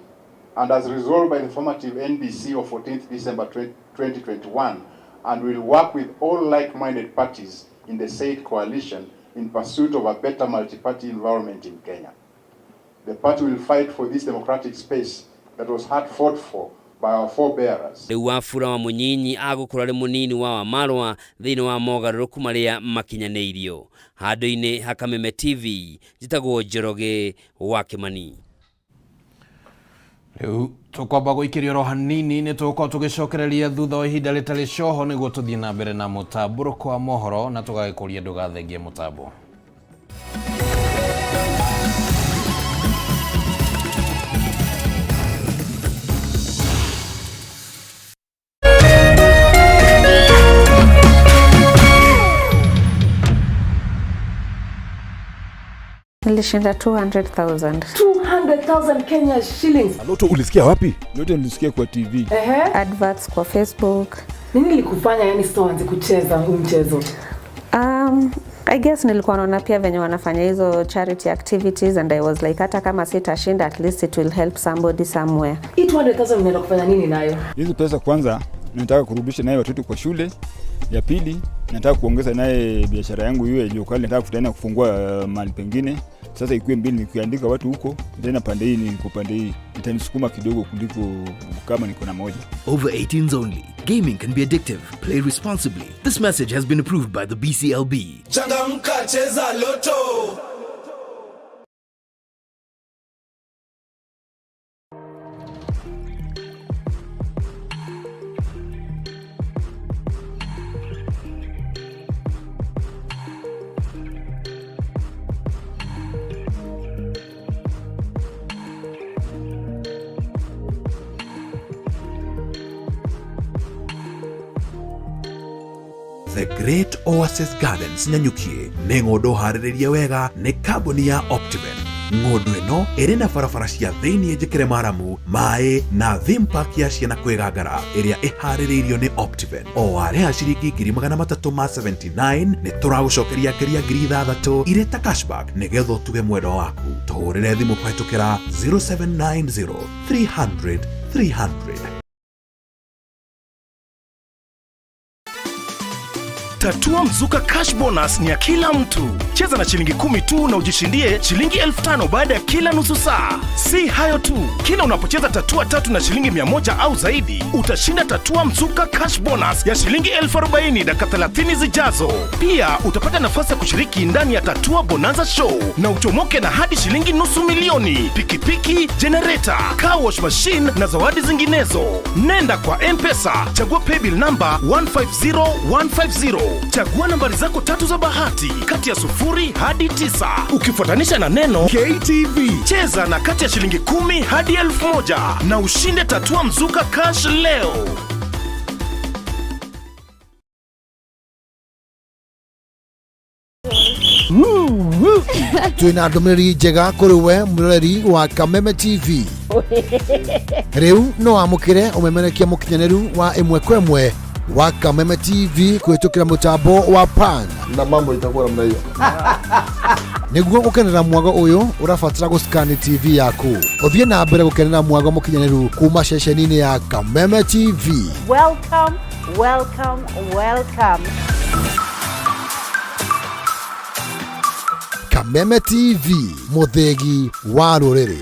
and as resolved by the formative NDC of 14th December 2021 and will work with all like-minded parties in the said coalition in pursuit of a better multi-party environment in Kenya. The party will fight for this democratic space that was hard fought for by our forebearers. Rĩu Wafula wa Mũnyinyi agũkorwo arĩ mũnini wa Wamalwa thĩinĩ wa mogarũrũku marĩa makinyanĩirio. Handũ-inĩ ha Kameme TV, njĩtagwo Njoroge wa Kĩmani. Rĩu tũkwamba gũikĩrio oro hanini nĩ tũgũkorwo tũgĩcokereria thutha wa ihinda rĩtarĩ coho nĩguo tũthiĩ na mbere na mũtambũrũko wa mohoro na tũgagĩkũria ndũgathengie mũtambo. Nilishinda 200,000. 200,000 Kenya shillings. Loto ulisikia wapi? Loto nilisikia kwa TV. Ehe. Adverts kwa Facebook. Nini ilikufanya yani sasa uanze kucheza huu mchezo? I guess nilikuwa naona pia venye wanafanya hizo charity activities and I was like hata kama sitashinda at least it will help somebody somewhere. Hii 200,000 unaenda kufanya nini nayo? Hizi pesa kwanza nataka kurudisha naye watoto kwa shule. Ya pili nataka kuongeza naye biashara yangu iwe iliyo kali, nataka tena kufungua mahali pengine. Sasa ikuwe mbili, nikiandika watu huko tena pande hii niko pande hii, itanisukuma kidogo kuliko kama niko na moja. Over 18s only. Gaming can be addictive. Play responsibly. This message has been approved by the BCLB. Changamka, cheza Loto. The Great Oasis Gardens Nanyuki nĩ ng'ũndũ harĩrĩrie wega nĩ kambuni ya Optiven. Ng'ũndũ ĩno ĩrĩ na barabara cia thĩiniĩ njĩkĩre maramu, maĩ na theme park ya ciana kwĩgangara ĩrĩa ĩharĩrĩirio nĩ Optiven. O warĩha ciringi 379,000 nĩ tũragũcokeria ngeria 6,000 irĩ ta cashback nĩgetha ũtuge mwendwa waku. Tũhũrĩre thimũ kũhetũkĩra 0790 300 300. Tatua Mzuka Cash Bonus ni ya kila mtu. Cheza na shilingi 10 tu na ujishindie shilingi 5,000 baada ya kila nusu saa. Si hayo tu, kila unapocheza tatua tatu na shilingi 100 au zaidi, utashinda Tatua Mzuka Cash Bonus ya shilingi 40,000 dakika 30 zijazo. Pia utapata nafasi ya kushiriki ndani ya Tatua Bonanza Show na uchomoke na hadi shilingi 500,000, pikipiki, generator, car wash machine na zawadi zinginezo. Nenda kwa M-Pesa, chagua paybill number 150150. Chagua nambari zako tatu za bahati kati ya 0 hadi 9 ukifuatanisha na neno KTV. Cheza na kati ya shilingi 10 hadi 1,000 na ushinde Tatua Mzuka Cash leo. Twina ndũmĩrĩri njega kũrĩ we mwĩroreri wa Kameme TV. Rĩu no wamũkĩre ũmemerekia mũkinyanĩru wa ĩmwe kwa ĩmwe wa Kameme TV kũhĩtũkĩra mũtambo wa PAN na mambo itakuwa namna hiyo. Nĩguo gũkenera mwago ũyũ ũrabatara gũscan TV yaku ũthiĩ na mbere gũkenera mwago mũkinyanĩru kuma ceceni-inĩ ya Kameme TV. Welcome, welcome, welcome. Kameme TV, mũthĩgi wa rũrĩrĩ.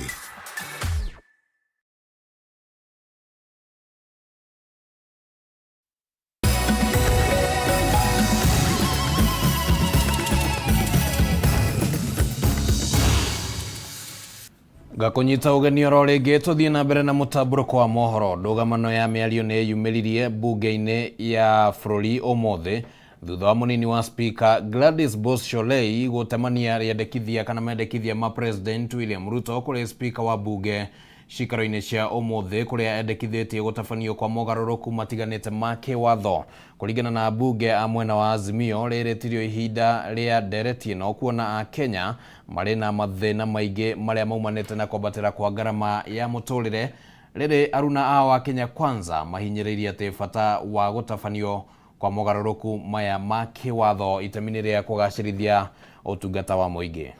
Ngakũnyita ũgeni oro rĩngĩ tũthiĩ na mbere na mũtambũrũko wa mohoro. Ndũgamano ya mĩario nĩ yumĩririe mbunge-inĩ ya bũrũri ũmũthĩ thutha wa mũnini wa speaker Gladys Boss Shollei gũtemania rĩendekithia kana mendekithia ma President William Ruto kũrĩ speaker wa bunge cikaro-inĩ cia ũmũthĩ kũrĩa endekithĩtie gũtabanio kwa mogarũrũku matiganĩte ma kĩwatho. Kũringana na ambunge a mwena wa Azimio, rĩrĩ tirio ihinda rĩa ndereti ĩno kuona Akenya marĩ na mathĩna maingĩ marĩa maumanĩte na kwambatĩra kwa ngarama ya mũtũrĩre. Rĩrĩ aruna ao a Kenya Kwanza mahinyĩrĩirie atĩ bata wa gũtabanio kwa mogarũrũku maya ma kĩwatho itemi-inĩ rĩa kũgacĩrithia ũtungata wa mũingĩ.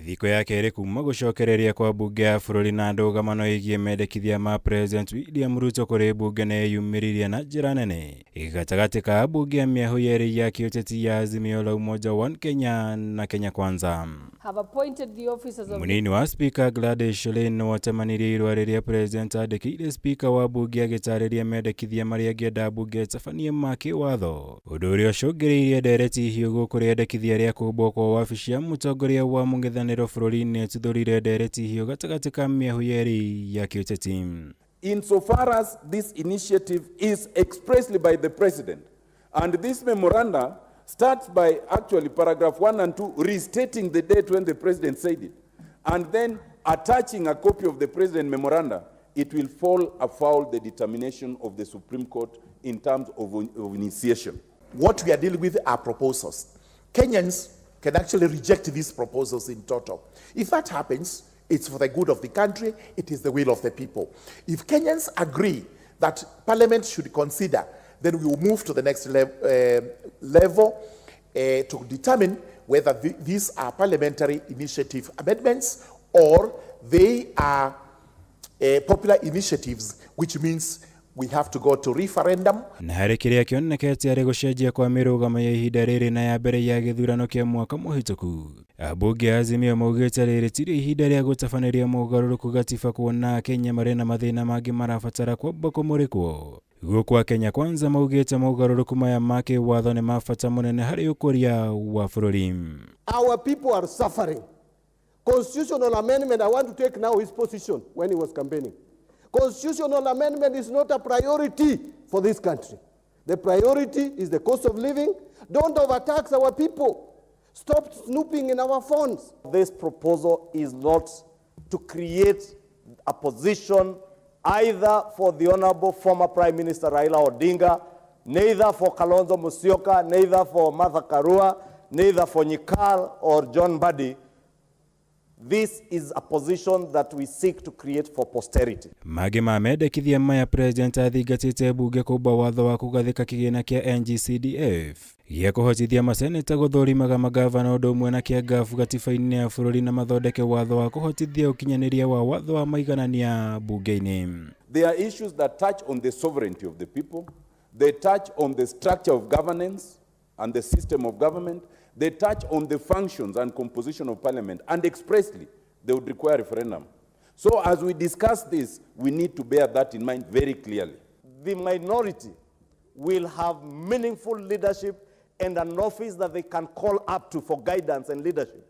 Thikũ ya kerĩ kuma gũcokereria kwa mbunge ya bũrũri na ndũgamano ĩgiĩ mendekithia ma President William Ruto kũrĩ mbunge nĩ yumĩririe na njĩra nene gatagatĩ ka ambunge a mĩahũ yerĩ ya kĩũteti ya Azimio la Umoja One Kenya na Kenya Kwanza. Have appointed the officers of Mũnini wa Spika Gladys Shein nĩwatemanirie irũa rĩrĩa President andĩkĩire Spika wa mbunge agĩtarĩria mendekithia marĩa angĩenda mbunge ĩtabanie ma kĩwatho, ũndũ ũrĩa ũcũngĩrĩirie ndereti hiũ gũkũ rĩendekithia rĩa kũmbwo kwa wabici ya mũtongoria wa mũng'ethanĩro bũrũri-inĩ ĩtuthũrire ndereti hiũ gatagatĩ ka mĩahũ yerĩ ya kĩũteti. Insofar as this initiative is expressly by the president, and this memoranda starts by actually paragraph 1 and 2 restating the date when the president said it, and then attaching a copy of the president memoranda, it will fall afoul the determination of the Supreme Court in terms of initiation. What we are dealing with are proposals. Kenyans can actually reject these proposals in total. If that happens, it's for the good of the country, it is the will of the people. If Kenyans agree that Parliament should consider, then we will move to the next level to determine whether these are parliamentary initiative amendments or they are popular initiatives, which means we have to go to referendum. Na harĩ kĩrĩa kĩonekete arĩ gũcenjia kwa mĩrũgamo ya ihinda rĩrĩ na ya mbere ya gĩthurano kĩa mwaka mũhĩtũku, ambunge a Azimio maugĩte rĩrĩ tirĩ ihinda rĩa gũtabanĩria mogarũrũku gatiba kuona Akenya marĩ na mathĩna mangĩ marabatara kwamba kũmũrĩkwo. Gũkũ a Kenya Kwanza maugĩte mogarũrũku maya ma kĩwatho nĩ ma bata mũnene harĩ ũkũria wa bũrũri. Our people are suffering. Constitutional amendment, I want to take now his position when he was campaigning. Constitutional amendment is not a priority for this country. The priority is the cost of living. Don't overtax our people. Stop snooping in our phones. This proposal is not to create a position either for the Honorable former Prime Minister Raila Odinga, neither for Kalonzo Musyoka, neither for Martha Karua, neither for Nyikal or John Mbadi. This is a position that we seek to create for posterity. Mangĩ ma mendekithia maya President athingatĩte mbunge kũmba watho wa kũgathĩka kĩgĩna kĩa NGCDF gĩa kũhotithia maseneta gũthũrimaga magavana ũndũ ũmwe na kĩa ngabu gatiba-inĩ ya bũrũri na mathondeke watho wa kũhotithia ũkinyanĩria wa watho wa maiganania mbunge-inĩ. There are issues that touch on the sovereignty of the people. They touch on the structure of governance and the system of government. They touch on the functions and composition of parliament, and expressly they would require referendum. So as we discuss this, we need to bear that in mind very clearly. The minority will have meaningful leadership and an office that they can call up to for guidance and leadership.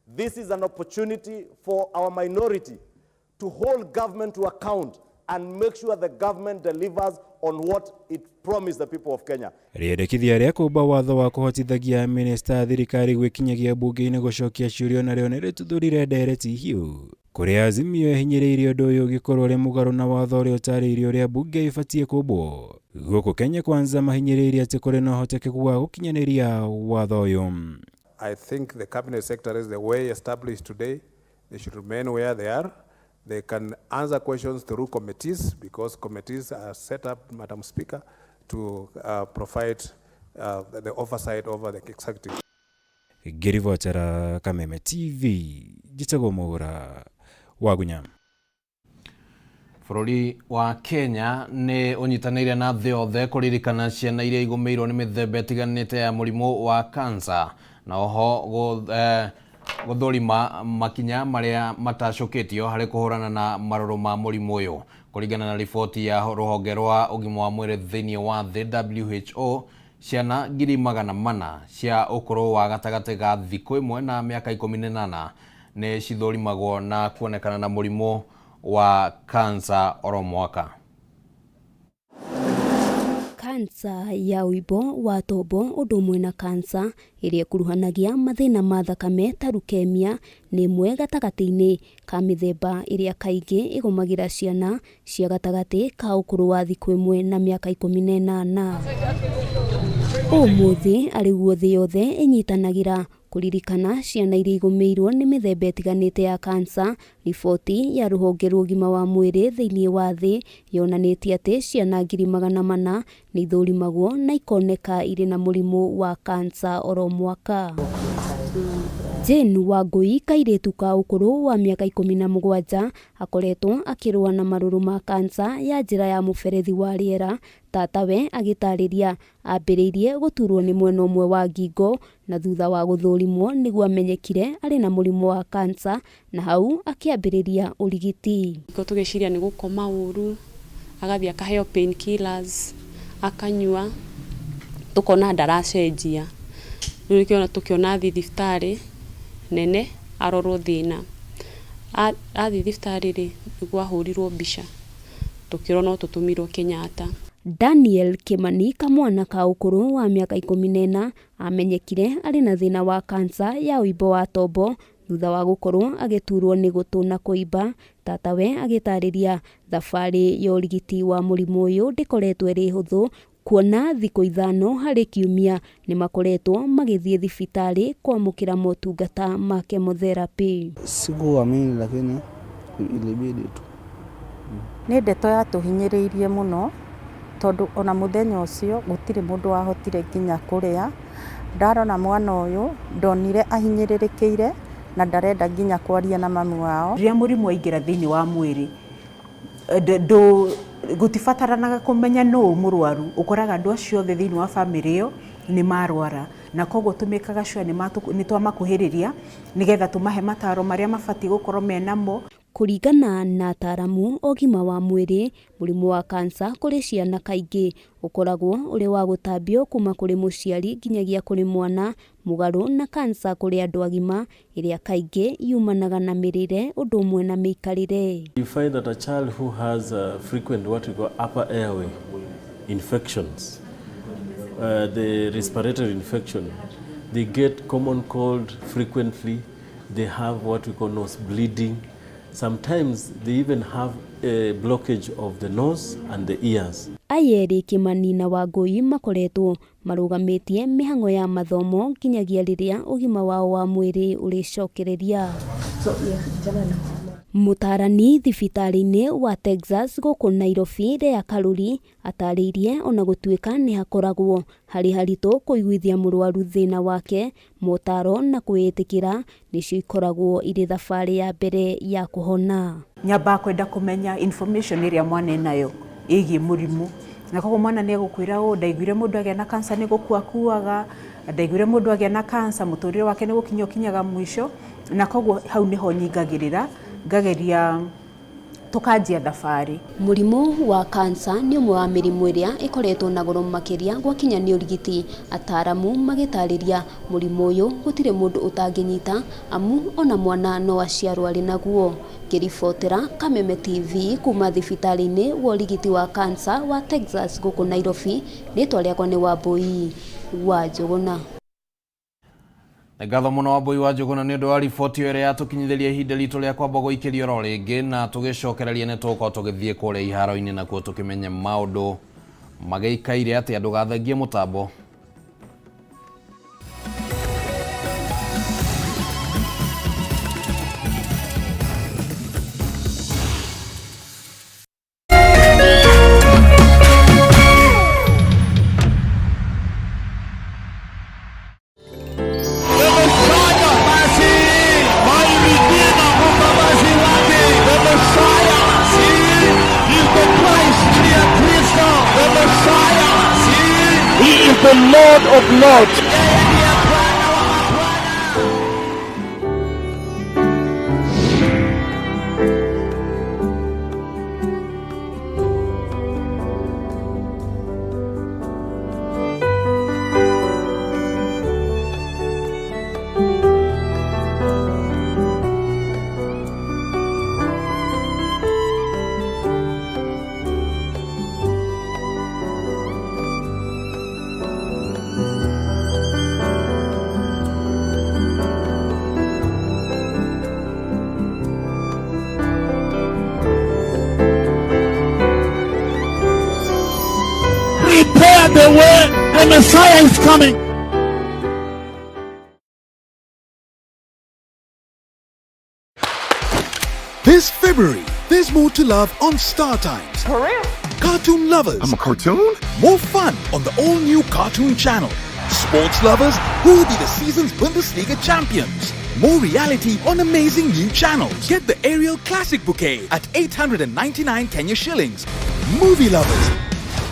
This is an opportunity for our minority to hold government to account and make sure the government delivers on what it promised the people of Kenya. Rĩendekithia rĩa kũmba watho wa kũhotithagia minista a thirikari gwĩkinyagia mbunge-inĩ gũcokia ciũria narĩo nĩrĩtuthũrire ndereti hiũ kũrĩa Azimio ĩhinyĩrĩirie ũndũ ũyũ ũgĩkorwo ũrĩ mũgarũ na watho ũrĩa ũtarĩirie ũrĩa mbunge ĩbatiĩ kũmbwo. Gũkũ Kenya Kwanza mahinyĩrĩirie atĩ kũrĩ na ũhotekeku wa gũkinyanĩria watho ũyũ. I think the cabinet secretaries, the way established today, they should remain where they are. They can answer questions through committees, because committees are set up, Madam Speaker, to provide the oversight over the executive. Ngĩribotera Kameme TV, njĩtagwo Mwaura Wagunya. Bũrũri wa Kenya nĩ ũnyitanĩire na thĩ yothe kũririkana ciana iria igũmĩirwo nĩ mĩthemba ĩtiganĩte ya mũrimũ wa kansa, na oho gũthũrima makinya marĩa matacũkĩtio harĩ kũhũrana na marũrũ ma mũrimũ ũyũ. Kũringana na riboti ya rũhonge rwa ũgima wa mwĩrĩ thĩinĩ wa thĩ WHO, ciana 400,000 cia ũkũrũ wa gatagatĩ ga thikũ ĩmwe na mĩaka 18 nĩ cithũrimagwo na kuonekana na mũrimũ wa kansa oro mwaka. Kansa ya ũimbo wa tombo ũndũ ũmwe na kansa ĩrĩa ĩkuruhanagia mathĩna ma thakame ta leukemia nĩ ĩmwe gatagatĩ-inĩ ka mĩthemba ĩrĩa kaingĩ ĩgũmagĩra ciana cia gatagatĩ ka ũkũrũ wa thikũ ĩmwe na mĩaka 18. Ũmũthĩ arĩ guo thĩ yothe ĩnyitanagĩra kũririkana ciana iria igũmĩirwo nĩ mĩthemba ĩtiganĩte ya kansa. Riboti ya rũhonge rwa ũgima wa mwĩrĩ thĩinĩ wa thĩ yonanĩtie atĩ ciana 400,000 nĩ ithũrimagwo na ikoneka irĩ na mũrimũ wa kansa oro mwaka. Jane Wangui kairĩtu ka ũkũrũ wa mĩaka 17 akoretwo akĩrũa na marũrũ ma kansa ya njĩra ya mũberethi wa rĩera. Tatawe agĩtarĩria ambĩrĩirie gũturwo nĩ mwena ũmwe wa ngingo na thutha wa gũthũrimwo nĩguo amenyekire arĩ na mũrimũ wa kansa na hau akĩambĩrĩria ũrigiti. Tũgĩciria nĩ gũkoma ũru, agathiĩ akaheo pain killers, akanyua, tũkona ndaracenjia. Rĩu nĩkĩo tũkĩona athiĩ thibitarĩ nene arorwo thĩna. Athiĩ thibitarĩ rĩ, nĩguo ahũrirwo mbica, tũkĩrwo no tũtũmirwo Kenyatta. Daniel Kimani kamwana ka ũkũrũ wa mĩaka 14 amenyekire arĩ na thĩna wa kansa ya ũimbo wa tombo thutha wa gũkorwo agĩturwo nĩ gũtũ na kũimba. Tatawe agĩtarĩria thabarĩ ya ũrigiti wa mũrimũ ũyũ ndĩkoretwo ĩrĩ hũthũ kuona thikũ 5 harĩ kiumia nĩ makoretwo magĩthiĩ thibitarĩ kwamũkĩra motungata ma chemotherapy. Sikuamini lakini ilibidi tu. Nĩ ndeto yatũhinyĩrĩirie mũno tondũ ona mũthenya ũcio gũtirĩ mũndũ wahotire nginya kũrĩa. Ndarora mwana ũyũ ndonire ahinyĩrĩrĩkĩire na ndarenda nginya kwaria na mamu wao. Rĩrĩa mũrimũ waingĩra thĩinĩ wa mwĩrĩ gũtibataranaga kũmenya nũũ mũrwaru, ũkoraga andũ acio othe thĩinĩ wa bamĩrĩ ĩyo nĩ marwara, na koguo tũmĩkaga sure nĩ twamakuhĩrĩria nĩgetha tũmahe mataro marĩa mabatiĩ gũkorwo menamo. Kũringana na ataramu ũgima wa mwĩrĩ, mũrimũ wa kansa kũrĩ ciana kaingĩ ũkoragwo ũrĩ wa gũtambio kuma kũrĩ mũciari nginyagia kũrĩ mwana, mũgarũ na kansa kũrĩ andũ agima ĩrĩa kaingĩ yumanaga na mĩrĩre ũndũ ũmwe na mĩikarĩre. You find that a child who has frequent what we call upper airway infections, the respiratory infection, they get common cold frequently, they have what we call nose bleeding. Sometimes they even have a blockage of the nose and the ears. Ayeri Kimani na Wangui makoretwo marũgamĩtie mĩhang'o ya mathomo nginyagia rĩrĩa ũgima wao wa mwĩrĩ ũrĩcokereria. Mũtaarani thibitarĩ-inĩ wa Texas gũkũ Nairobi Lea Karuri atarĩirie ona gũtuĩka nĩ hakoragwo harĩ haritũ kũiguithia mũrwaru thĩna wake, motaro na kwĩĩtĩkĩra nĩcio ikoragwo irĩ thabarĩ ya mbere ya kũhona. Nyambaga kwenda kũmenya information ĩrĩa mwana enayo ĩgiĩ mũrimũ, na koguo mwana nĩ egũkwĩra ũũ, ndaiguire mũndũ agĩa na kansa nĩ gũkua akuaga, ndaiguire mũndũ agĩa na kansa mũtũrĩre wake nĩ gũkinya ũkinyaga mũico, na koguo hau nĩho nyingagĩrĩra ngageria tukanjia thabarĩ. Mũrimũ wa kansa nĩ ũmwe wa mĩrimũ ĩrĩa ĩkoretwo na goro makĩria gwakinya nĩ ũrigiti. Ataramu magĩtarĩria mũrimũ ũyũ gũtirĩ mũndũ ũtangĩnyita amu ona mwana no aciarwo arĩ naguo. Ngĩribotera Kameme TV kuma thibitarĩ-inĩ wa ũrigiti wa kansa wa Texas gũkũ Nairobi, rĩtwa rĩakwa nĩ Wambui wa Njũgũna. Ngatho mũno Wambui wa Njũgũna nĩ ũndũ wa riboti ĩyo ĩrĩa yatũkinyithĩria ihinda ritũ rĩa kwamba gũikĩrio oro rĩngĩ, na tũgĩcokereria nĩ tũgũkorwo tũgĩthiĩ kũrĩa iharo-inĩ nakuo tũkĩmenye maũndũ magĩikaire atĩa. Ndũgathengie mũtambo. The Lord of Lords. Prepare the way, the Messiah is coming. This February, there's more to love on Star Times. For real? Cartoon lovers. I'm a cartoon? More fun on the all new Cartoon Channel. Sports lovers, who will be the season's Bundesliga champions? More reality on amazing new channels. Get the Ariel Classic Bouquet at 899 Kenya shillings. Movie lovers,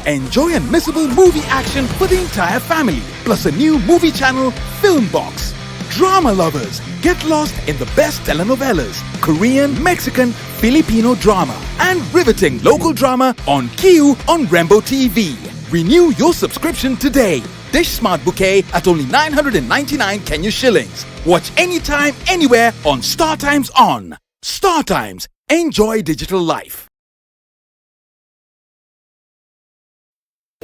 enjoy unmissable movie action for the entire family, plus a new movie channel, Film Box. Drama lovers, get lost in the best telenovelas, Korean, Mexican, Filipino drama, and riveting local drama on Q on Rembo TV. Renew your subscription today. Dish Smart Bouquet at only 999 Kenya shillings. Watch anytime, anywhere on Star Times On. Star Times, enjoy digital life.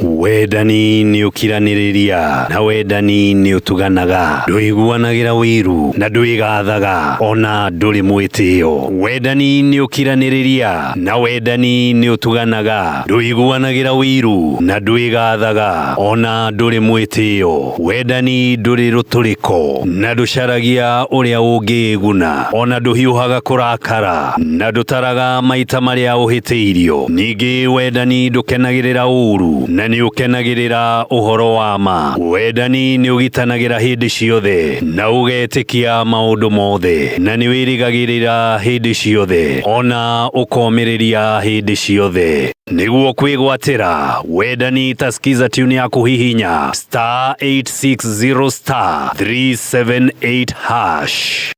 Wendani nĩ ũkiranĩrĩria na wendani nĩ ũtuganaga, ndũiguanagĩra ũiru na ndwĩgathaga ona ndũrĩ mwĩtĩo. Wendani nĩ ũkiranĩrĩria na wendani nĩ ũtuganaga, ndũiguanagĩra ũiru na ndwĩgathaga ona ndũrĩ mwĩtĩo. Wendani ndũrĩ rũtũrĩko na ndũcaragia ũrĩa ũngĩĩguna ona ndũhiũhaga kũrakara na ndũtaraga maita marĩa ũhĩtĩirio. Ningĩ wendani ndũkenagĩrĩra ũũru na nĩ ũkenagĩrĩra ũhoro wa ma. Wendani nĩ ũgitanagĩra hĩndĩ ciothe na ũgetĩkia maũndũ mothe na nĩ wĩrĩgagĩrĩra hĩndĩ ciothe ona ũkomĩrĩria hĩndĩ ciothe. Nĩguo kwĩgwatĩra wendani ta skiza tune ya kũhihinya star 860 star 378 hash.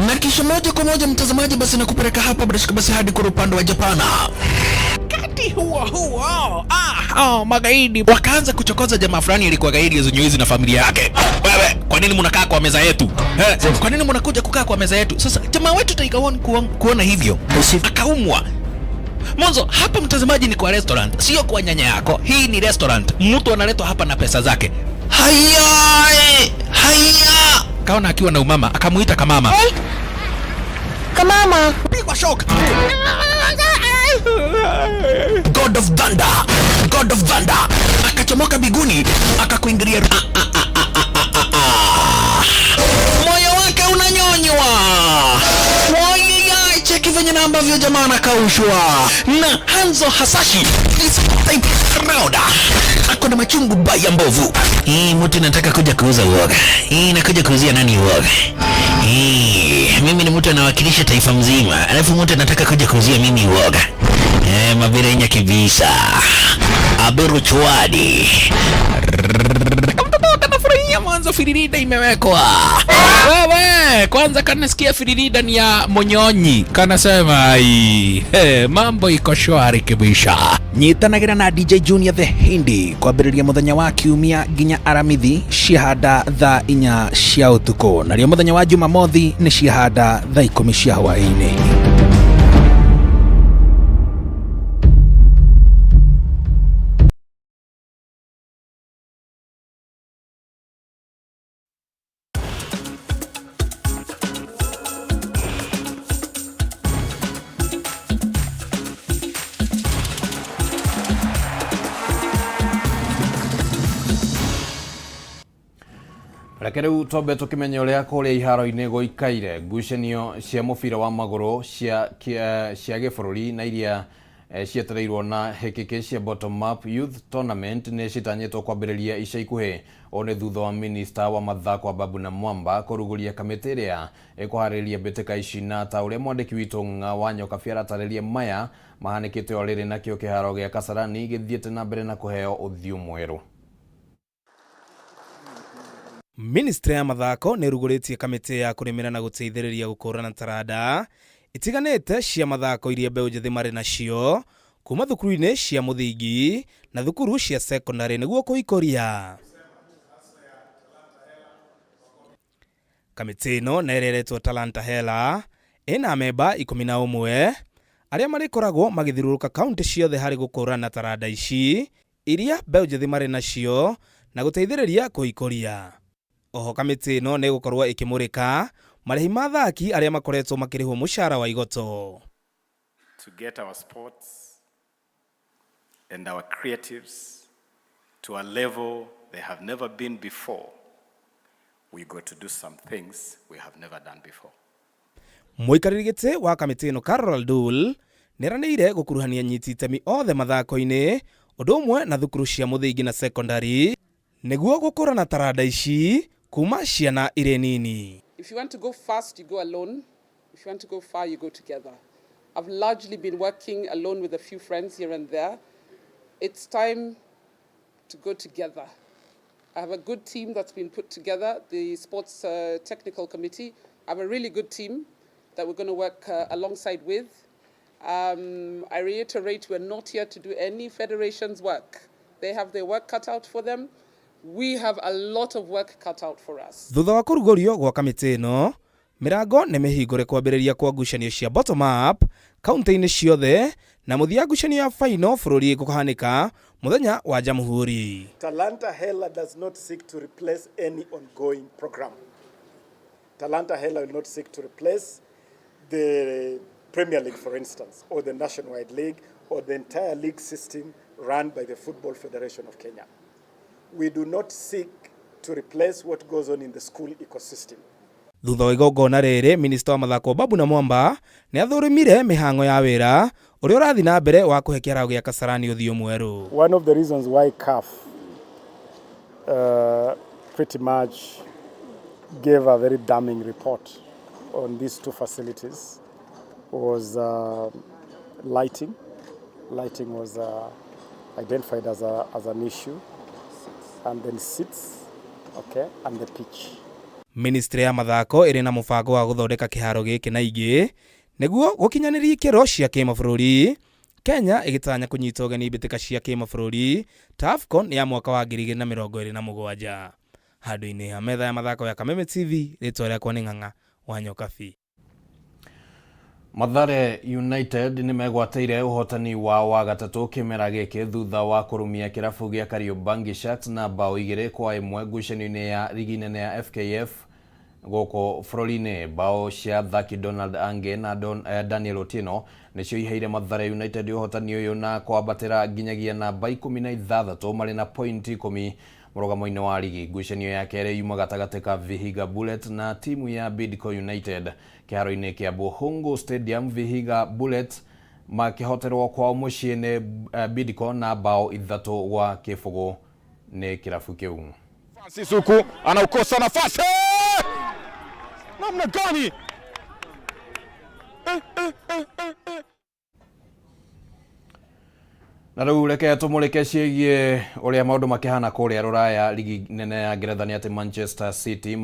Na kisha moja kwa moja mtazamaji, basi nakupeleka hapa bila shaka basi hadi kwa upande wa Japana. Wakati huo huo, magaidi wakaanza kuchokoza jamaa fulani alikuwa gaidi Zunyuizi na familia yake. Wewe, kwa nini mnakaa kwa meza yetu? Kwa nini mnakuja kukaa kwa meza yetu? Sasa jamaa wetu Tiger One kuona hivyo akaumwa. Mwanzo hapa mtazamaji ni kwa restaurant, sio kwa nyanya yako. Hii ni restaurant, mtu analetwa hapa na pesa zake. Haya, haya. Kaona akiwa na umama, akamuita kamama. Hey. Kamama. Pigwa shock. God of Thunder, God of Thunder akachomoka biguni akakuingilia. Moyo wake unanyonywa. Wai, cheki venye na ambavyo jamaa anakaushwa na Hanzo Hasashi is type round. Ako na machungu baya mbovu. Hii mtu nataka kuja kuuza uoga. Hii nakuja kuuzia nani uoga? Hii mimi ni mtu anawakilisha taifa mzima, alafu mtu anataka kuja kuuzia mimi uoga. Mabirenya kibisa. Aberu chwadi. Kamtoto kanafurahia mwanzo firirida imewekwa. Wewe, kwanza kanasikia firirida ni ya Monyonyi. Kanasema ai, mambo iko shwari kibisha. Nyitanagira na DJ Junior the Hindi kwambĩrĩria mũthenya wa kiumia nginya Aramithi ciahanda thaa 4 cia ũtukũ, narĩo mũthenya wa Jumamothi nĩ ciahanda thaa 10 cia hwaĩ-inĩ. Reke rĩu twambe tũkĩmenye ũrĩa kũrĩa iharo-inĩ gũikaire. Ngucanio cia mũbira wa magũrũ cia gĩbũrũri na iria cietereirwo na hĩkĩkĩ cia Bottom Up Youth Tournament nĩ citanyĩtwo kwambĩrĩria ica ikuhĩ. Ũũ nĩ thutha wa minista wa mathako Ababu na Mwamba kũrugũria kamĩtĩ ĩrĩa ĩkũharĩrĩria mbĩtĩka ici, na ta ũrĩa mwandĩki witũ Ng'a wa Nyokabi aratarĩria maya mahanĩkĩte o rĩrĩ nakĩo kĩharo gĩa Kasarani gĩthiĩte na mbere na kũheo ũthiũ mwerũ. Ministry ya mathako nĩ ĩrugũrĩtie kamĩtĩ ya kũrĩmĩra na gũteithĩrĩria gũkũrana taranda itiganĩte cia mathako iria mbeũ njĩthĩ marĩ nacio kuma thukuru-inĩ cia mũthingi na thukuru cia secondary nĩguo kũikũria. Kamĩtĩ ĩno na ĩrĩa ĩretwo Talanta Hela ĩna memba 11 arĩa marĩkoragwo magĩthiũrũrũka kaunti ciothe harĩ gũkũrana taranda ici iria mbeũ njĩthĩ marĩ nacio na gũteithĩrĩria kũikũria. Oho kamĩtĩ ĩno nĩ ĩgũkorwo ĩkĩmũrĩka Marĩhi ma athaki arĩa makoretwo makĩrĩhwo mũcara wa igoto. To get our sports and our creatives to a level they have never been before, we got to do some things we have never done before. Mũikarĩri gĩtĩ wa kamĩtĩ ĩno Carol Dul nĩeranĩire gũkuruhania anyiti itemi othe mathako-inĩ ũndũ ũmwe na thukuru cia mũthingi na sekondari nĩguo gũkũrana taranda ici kuma ciana irĩ nini. If you want to go fast, you go alone. If you want to go far, you go together. I've largely been working alone with a few friends here and there. It's time to go together. I have a good team that's been put together, the Sports Technical Committee. I have a really good team that we're going to work alongside with. I reiterate, we're not here to do any federation's work. They have their work cut out for them. We have a lot of work cut out for us. Thutha wa kũrugũrio gwa kamĩtĩ ĩno, mĩrango nĩ mĩhingũre kwambĩrĩria kwa ngucanio cia bottom up kaunti-inĩ ciothe na mũthia ngucanio ya final bũrũri gũkahanĩka mũthenya wa Jamhuri. Talanta Hela does not seek to replace any ongoing program. Talanta Hela will not seek to replace the Premier League, for instance, or the Nationwide League, or the entire league system run by the Football Federation of Kenya. We do not seek to replace what goes on in the school ecosystem. Thutha wa igongona rĩrĩ, minista wa mathako Babu na Mwamba nĩ athũrimire mĩhang'o ya wĩra ũrĩa ũrathiĩ na mbere wa kũhe kĩharo gĩa Kasarani ũthiũ mwerũ. One of the reasons why CAF pretty much gave a very damning report on these two facilities was lighting. Lighting was identified as an issue, and then seats, okay, and the pitch. Ministry ya mathako ĩrĩ na mũbango wa gũthondeka kĩharo gĩkĩ na ingĩ nĩguo gũkinyanĩria ikĩro cia kĩmabũrũri. Kenya ĩgĩtanya kũnyita ũgeni mbĩtĩka cia kĩmabũrũri ta AFCON ya mwaka wa 2027. Handũ-inĩ ha metha ya mathako ya Kameme TV, rĩtwa rĩakwa nĩ Ng'ang'a wa Nyokabi. Mathare United nĩ megwatĩire ũhotani wao wa gatatũ kĩmera gĩkĩ thutha wa kũrumia kĩrabu gĩa Kariobangi Sharks na bao 2-1 ngucanio-inĩ ya rigi nene ya FKF gũkũ bũrũri-inĩ. Bao cia athaki Donald Ange na Daniel Otieno nĩcio iheire Mathare United ũhotani ũyũ na kwambatĩra nginyagia namba 16 marĩ na pointi 10 mũrũgamo-inĩ wa rigi. Ngucanio ya kerĩ yuma gatagatĩ ka Vihiga Bullet na timu ya Bidco United kĩharo-inĩ kĩa Buhungu Stadium. Vihiga Bullet makĩhoterwo kwao mũciĩ nĩ Bidco na bao 3-0 nĩ kĩrabu kĩu. Francis huku anaukosa nafasi, namna gani? Na rĩu reke tũmũrĩke ciĩgiĩ ũrĩa maũndũ makĩhana kũrĩa rũraya. Ligi nene ya Ngeretha nĩ atĩ Manchester City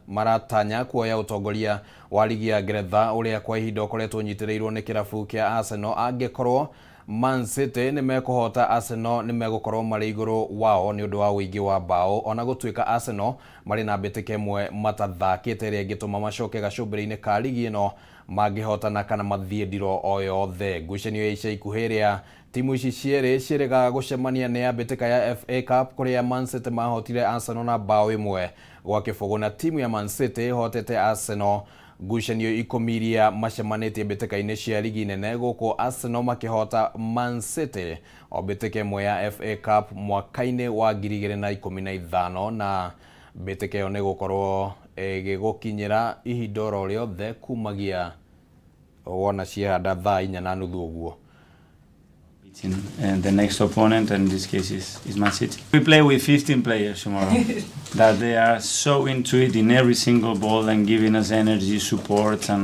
maratanya kuoya ũtongoria wa ligi ya Ngeretha ũrĩa kwa ihinda ũkoretwo ũnyitĩrĩirwo nĩ kĩrabu kĩa Arsenal. Angĩkorwo Man City nĩ mekũhota Arsenal, nĩ megũkorwo marĩ igũrũ wao nĩ ũndũ wa ũingĩ wa bao, ona gũtuĩka Arsenal marĩ na mbĩtĩka ĩmwe matathakĩte ĩrĩa ĩngĩtũma macoke gacũmbĩrĩ-inĩ ka ligi ĩno mangĩhotana kana mathiĩ ndiro o yothe. Ngucanio ya ica ikuhĩ ĩrĩa timu ici cierĩ ciĩrĩgaga gũcemania nĩ ya mbĩtĩka ya FA Cup kũrĩa Man City mahotire Arsenal na bao 1-0, na timu ya Man City ĩhotete Arsenal ngucanio 10 iria macemanĩtie mbĩtĩka-inĩ cia ligi nene, gũkũ Arsenal makĩhota Man City o mbĩtĩka ĩmwe ya FA Cup mwaka-inĩ wa 2015, na mbĩtĩka ĩyo nĩ gũkorwo ĩgĩgũkinyĩra ihinda oro rĩothe kumagia wona ciehanda thaa 4:30 ũguo. And the next opponent, and in this case is Man City. We play with 15 players tomorrow, that they are so into it in every single ball and giving us energy, support, and